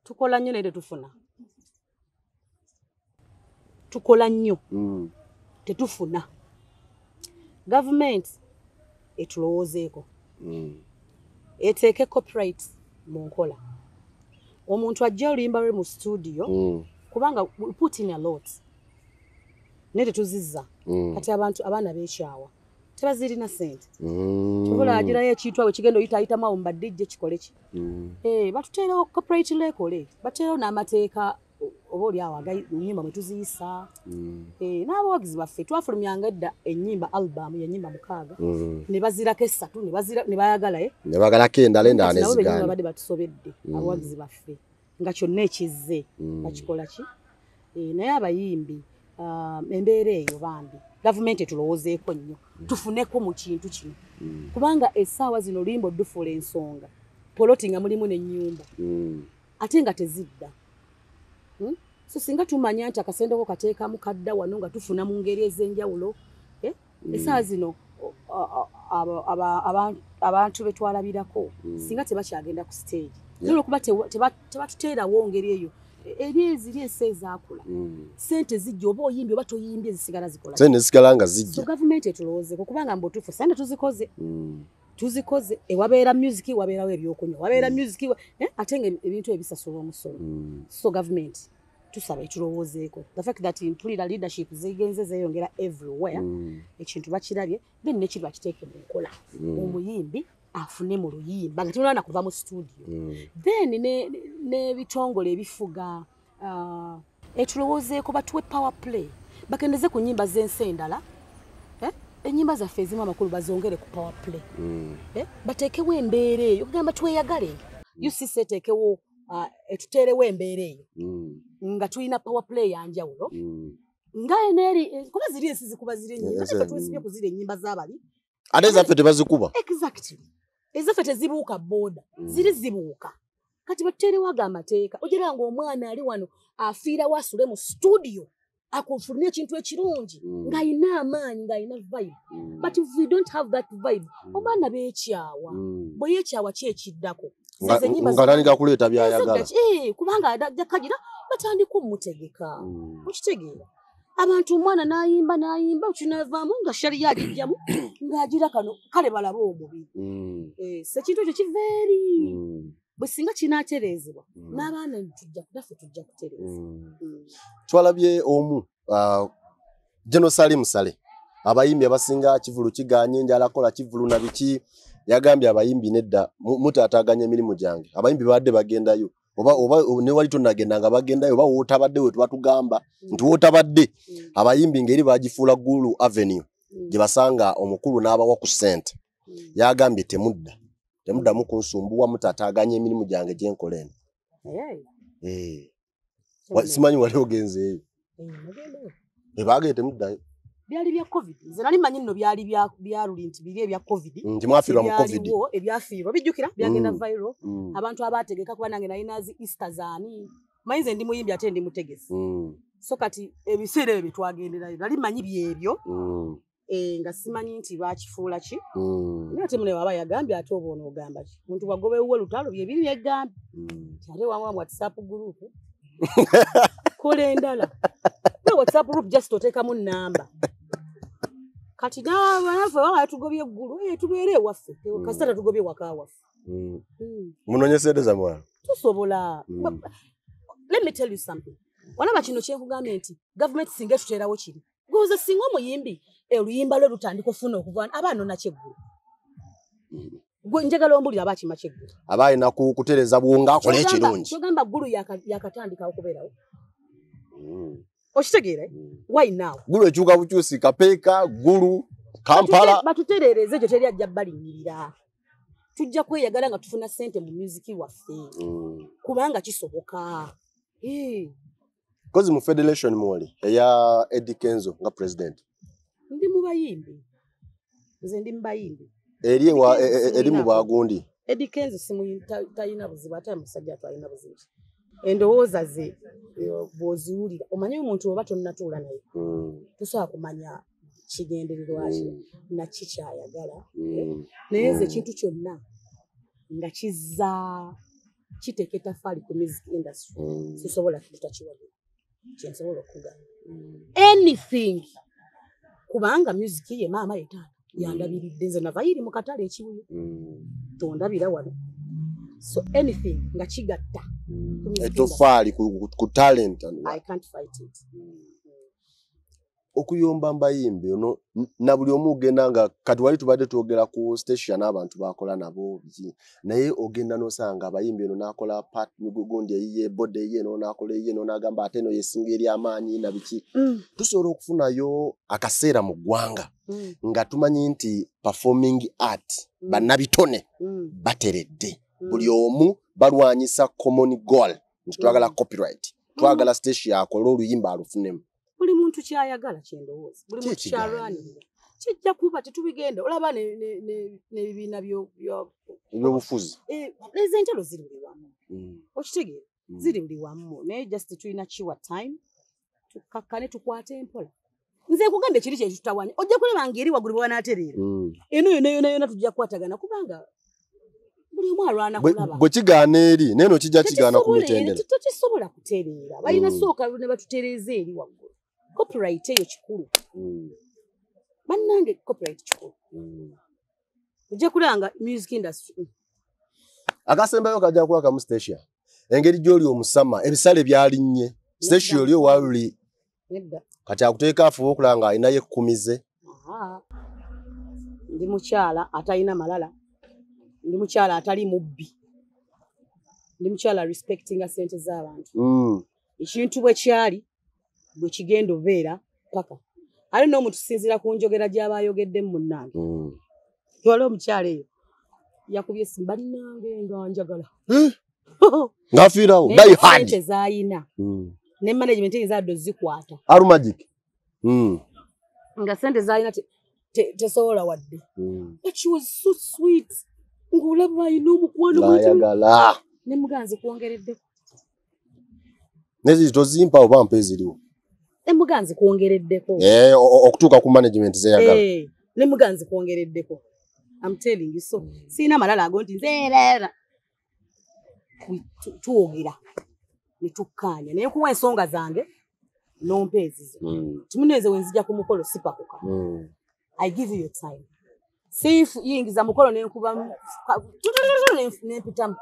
tukola nnyo naye tetufuna. Tukola nnyo. Tetufuna. Gavumenti etulowoozeeko. Eteeke copyright mu nkola. Omuntu ajja oluyimba lwe mu studio, kubanga we put in a lot. Naye tetuzizza. Kati abantu abaana beekyawa. Tebazirina ssente. Kyova agirayo ekintu awo kigenda oyitaayitamu awo mu ba DJ kikole ki. Batuteerewo copyright law ekole. Bateerewo n'amateeka oba oli awo ennyimba mwe tuziyisa. N'abawagizi baffe twafulumyanga edda ennyimba album y'ennyimba 6. Ne bazirako 3, ne bazira, ne bayagala, eh? Ne bagalako endala, endala Kati nabo bennyini ne zigaana. babadde batusobedde, abawagizi baffe. Nga kyonna ekizze, bakikola ki? Naye abayimbi, embeera eyo bambi, gavumenti etulowoozeeko nnyo. Tufuneko mu kintu kino. Kubanga essaawa zino oluyimba olufuula ensonga. Poloti nga mulimu n'ennyumba. Ate nga tezidda. So singa tumanya nti akasente ko kateekamu kadda wano nga tufuna mu ngeri ez'enjawulo, Essaawa zino, abantu be twalabirako, singa tebakyagenda ku stage. Naye olwokuba tebatuteerawo ngeri eyo, eri eziri ensi ezaakula. Ssente zijja oba oyimbye oba toyimbye zisigala zikola. Ssente zisigala nga zijja. So gavumenti etulowoozeeko kubanga mbu tufu ssente tuzikoze. Tuzikoze, ewabeera music, wabeerawo ebyokunywa, wabeera music, ate nga ebintu ebisasulwa omusolo. So gavumenti tusaba etulowoozeeko. The fact that mpulira leadership zigenze zeeyongera everywhere, ekintu bakirabye, then nekiri bakiteeke mu nkola. Omuyimbi Afune mu luyimba nga tunalana kuva mu studio. Then n'ebitongole ebifuga etulowoozeeko batuwe power play, bakendeze ku nnyimba z'ensi endala, ennyimba zaffe ezimu amakulu bazongere ku power play, bateekewo embeera eyo kugamba tweyagale. UCC eteekewo etuteerewo embeera eyo nga tulina power play yanjawulo nga eneri kuba ziri ensi zikuba ziri ennyimba ffe twesibye kuzira ennyimba z'abali ate ezaffe tebazikuba. Exactly, ezaffe tezibuuka boda ziri zibuuka. Kati batuteerewo ago amateeka ogira nga omwana ali wano afiirawo asule mu studio akufulumya ekintu ekirungi ng'alina amaanyi ng'alina vibe. But if we don't have that vibe, omwana beekyawa. Bwe yeekyawa ki ekiddako? Nga kuleeta by'ayagala. Kubanga ajja kagira batandika omutegeka. Okitegeera? Abantu omwana n'ayimba n'ayimba kinaavaamu nga shali yagijjamu ng'agira kano kale balabe omubiri. So ekintu ekyo kiva eri. Bwe singa kinaatereezebwa n'abaana naffe tujja kutereeza. Twalabye omu General Salim Saleh, abayimbi abasinga kivulu kiganye njala kola kivulu na biki, yagambye abayimbi nedda mutaataganya emirimu gyange. Abayimbi babadde bagendayo oba ne wali tonnagenda nga bagendayo oba wootabadde we tubatugamba nti wootabadde abayimbi ngeri bagifuula Gulu Avenue gye basanga omukulu n'abawa ku ssente. Yagambye temudda temuddamu kunsumbuwa mutaataganya emirimu gyange gye nkola eno. Simanyi wali ogenzeeyo. Ebagende temuddayo. Byali bya COVID. Nze nali mmanyi nno byali bya luli nti biri ebya COVID. Nti mwafiirwa mu COVID. Ebyafiirwa bijjukira byagenda viral. Abantu abaategeka kuba nange nalina zi Easter zaani. Manyi nze ndi muyimbi ate ndi mutegesi. So kati ebiseera ebyo twagenderayo nali mmanyi byebyo. Nga simanyi nti bakifuula ki. Naye ate mune waba yagambye ate oba onoogamba ki. Muntu bw'agoba ewuwe lutalo bye biri byegambye. Ate wamu WhatsApp group. Kola endala. WhatsApp group just oteekamu nnamba. Kati naffe baba tugobye eggulu, tubeere ewaffe. Kasita tatugobye waka waffe. Munoonye ssente zammwe. Tusobola. Let me tell you something. Walaba kino kye nkugambye nti gavumenti singa etuteerawo kiri. Gwoza singa omuyimbi oluyimba lwe lutandika okufuna okuva aba anona kyeggulu. Gwe njagala ombulire aba akima kyeggulu. Aba alina kutereeza bwongo akole ekirungi. Kyogamba Gulu yakatandika okubeerawo. Okitegeera? Why now? Gulu ekyuka bukyusi Kapeeka, Gulu, Kampala. Batutereereze ekyo teri ajja balinnyirira. Tujja kweyagala nga tufuna ssente mu music waffe. Kubanga kisoboka. Kozi mu federation mwoli eya Eddy Kenzo nga president. Ndi mu bayimbi. Nze ndi mu bayimbi. Eri mu bagundi. Eddy Kenzo talina buzibu ate musajja talina buzibu. Endowooza ze bw'oziwulira omanye omuntu oba tonnatuula naye. Tosobola kumanya kigendererwa ki na ki ky'ayagala. Naye nze ekintu kyonna nga kizza kiteeka ettaffaali ku music industry sisobola kutakiwagira. Kye nsobola okugamba. Anything kubanga music ye maama ye taata yandabiridde nze nava iri mu katale ekibuye. Tondabira wano. So anything nga kigatta etoffaali ku talent. I can't fight it. Okuyomba mbayimbi ono na buli omu ogenda nga kati wali tubadde twogera ku station n'abantu bakola nabo biki, naye ogenda n'osanga abayimbi ono n'akola part gundi eyiye body eyiye no n'akola eyiye no n'agamba ate eno yesinga eri amaanyi na biki. Tusobola okufunayo akaseera mu ggwanga nga tumanyi nti performing art bannabitone bateredde. Buli omu balwanyisa common goal nti twagala copyright, twagala station akola oluyimba alufunemu. Buli muntu kyayagala kyendowooza, buli muntu kyalwanirira kijja kuba tetubigenda. Olaba n'ebibiina ebyobufuzi ezo entalo ziri buli wamu. Okitegeera? Ziri buli wamu, naye just tulina kiwa time tukakkane tukwate empola. Nze nkugambye kiri kye kitutawanya, ojja kulaba ng'eri waggulu bwe banaatereera eno yonna yonna yonna tujja kukwatagana kubanga buli omu alwana kulaba. Bwe kigaana eri n'eno kijja kigaana ku mitendera. Tekisobola kutereera, balina sooka ne batutereeza eri waggulu. Copyright eyo kikulu. Bannange copyright kikulu. Ojja kulaba nga music industry. Akasembayo kajja kuba kamu station. Engeri gy'oli omusama ebisale byalinnye. Station oli owaluli. Kati akuteeka afuba okulaba nga alinayo ekkumize. Ndi mukyala atalina malala. Ndi mukyala atali mubbi, ndi mukyala respectinga sente z'abantu. Ekintu bwe kyali bwe kigenda obeera paka ate n'omuntu tusinziira ku njogera gy'aba ayogeddemu munnange. Waliwo omukyala eyo yakubye essimu, bannange nga njagala ng'afiirawo. Naye Die hard. sente z'ayina ne management eyinza adde ozikwata. Arumagic. Nga sente z'alina tesobola wadde. But she was so sweet, ng'olaba alina omukwano gw'ekiro. Ng'ayagala. Ne muganzi kwongereddeko. Nezi tozimpa oba mpa eziriwo. Ne muganzi kwongereddeko. Eh, okutuuka ku management zeyagala. Eh, ne muganzi kwongereddeko. I'm telling you, so sirina malala ago nti nzeerera. Twogera ne tukkaanya naye nkuwa ensonga zange nompa ezizo. Timuneeze we nzija ku mukolo sipakuka. I give you your time. Sifu yingiza mukolo nenkuba nempitamu.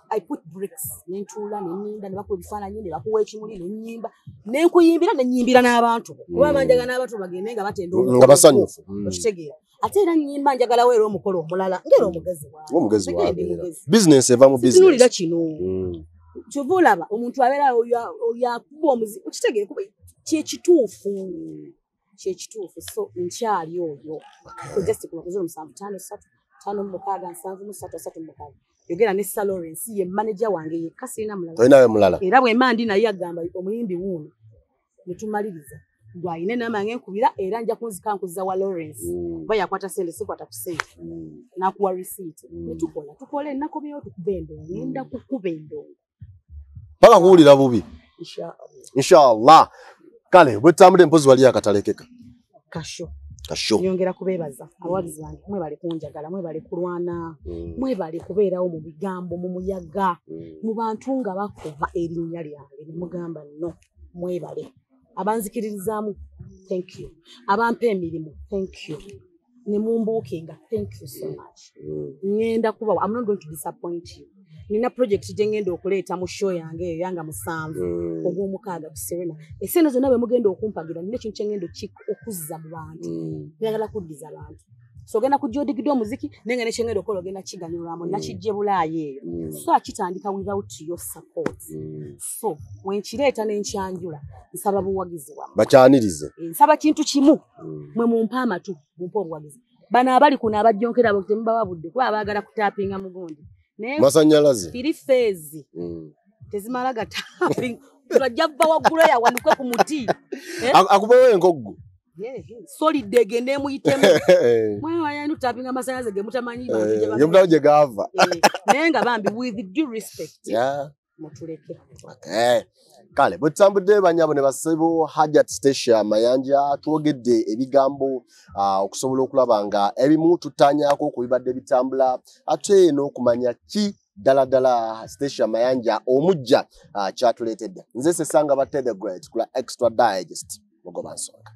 I put bricks nentuula nenninda ne bakuwa ebifaananyi ne bakuwa ekimuli nennyimba nenkuyimbira nenyimbira n'abantu bo. Kuba banjaga n'abantu bagende nga batenda omukolo. Nga basanyufu. Okitegeera. Ate era nnyimba njagalawo era omukolo omulala ng'era omugezi wange. Ng'omugezi Nze wange ndi era. mugezi. Business eva mu business. Situnuulira kino. Kyova olaba omuntu abeera oyo akuba omuzi, okitegeera kuba kyekituufu. Kyekituufu. So nkyali oyo. Just kuba ku 0753 5 6 73 36. Yogera ne Sir Lawrence ye manager wange yekka, sirina mulala. Tolinayo mulala. Era bwe mba ndi naye agamba omuyimbi wuuno ne tumaliriza. Gw'alina enamba yange nkubira era nja kunzika nkuza wa Lawrence. Kuba yakwata ssente, sikwata ku ssente. N'akuwa receipt. Ne tukola, tukola ennaku byeyo tukuba endongo. Ngenda kukuba endongo. Paka kuwulira bubi. Inshallah. Inshallah. Kale bwe tutambudde mpozi wali akatalekeka. Kasho. Kasho. Nyongera kubeebaza abawagizi bange, mwebale kunjagala, mwebale kulwana, mwebale kubeerawo mu bigambo, mu muyaga, mu bantu nga bakuba erinnya lyange ne mugamba no, mwebale. Abanzikiririzaamu, thank you. Abampa emirimu, thank you. Ne mumbuukinga, thank you so much. Ngenda kubawa, I'm not going to disappoint you. Nina project gye ngenda okuleeta mu show yange eyo yanga 7 ogw'omukaaga ku Serena. Essente zonna bwe mugenda okumpagira, nina ekintu kye ngenda okuzza mu bantu. Njagala kuddiza abantu. So ogenda kujja odigidde omuziki, naye nga ne kye ngenda okukola ogenda kiganyulwamu, nakiggye Bulaaya eyo. So akitandika without your support. So we nkireeta ne nkyanjula, nsaba buwagizi bwammwe. Bakyanirize. Nsaba kintu kimu, mwe mumpe amatu, mumpe obuwagizi. Bano abali kuno abajjonkera abo temubawa budde kuba abaagala kutapinga mugundi. Naye Masannyalaze. Three phase. Tezimala gatapinga. Tulajja vva waggulu eyo awanuke ku muti. Eh? Akubewo enkoggo. Yeah. Solid egende emuyitemu. Mwe wayani tutapinga amasannyalaze ge mutamanyi bantu gye bava. Ge mutamanyi gye gaava. Naye nga bambi with due respect. Mutuleke. Okay. Kale bwe tutambudde bannyabo ne bassebo, Hajat Stecia Mayanja twogedde ebigambo, okusobola okulaba nga ebimu tuttaanyaako ku bibadde bitambula ate n'okumanya ki ddala ddala Stecia Mayanja omujja kyatuleetedde. Nze Sesanga Batte the Great kula Extra Digest mugoba nsonga.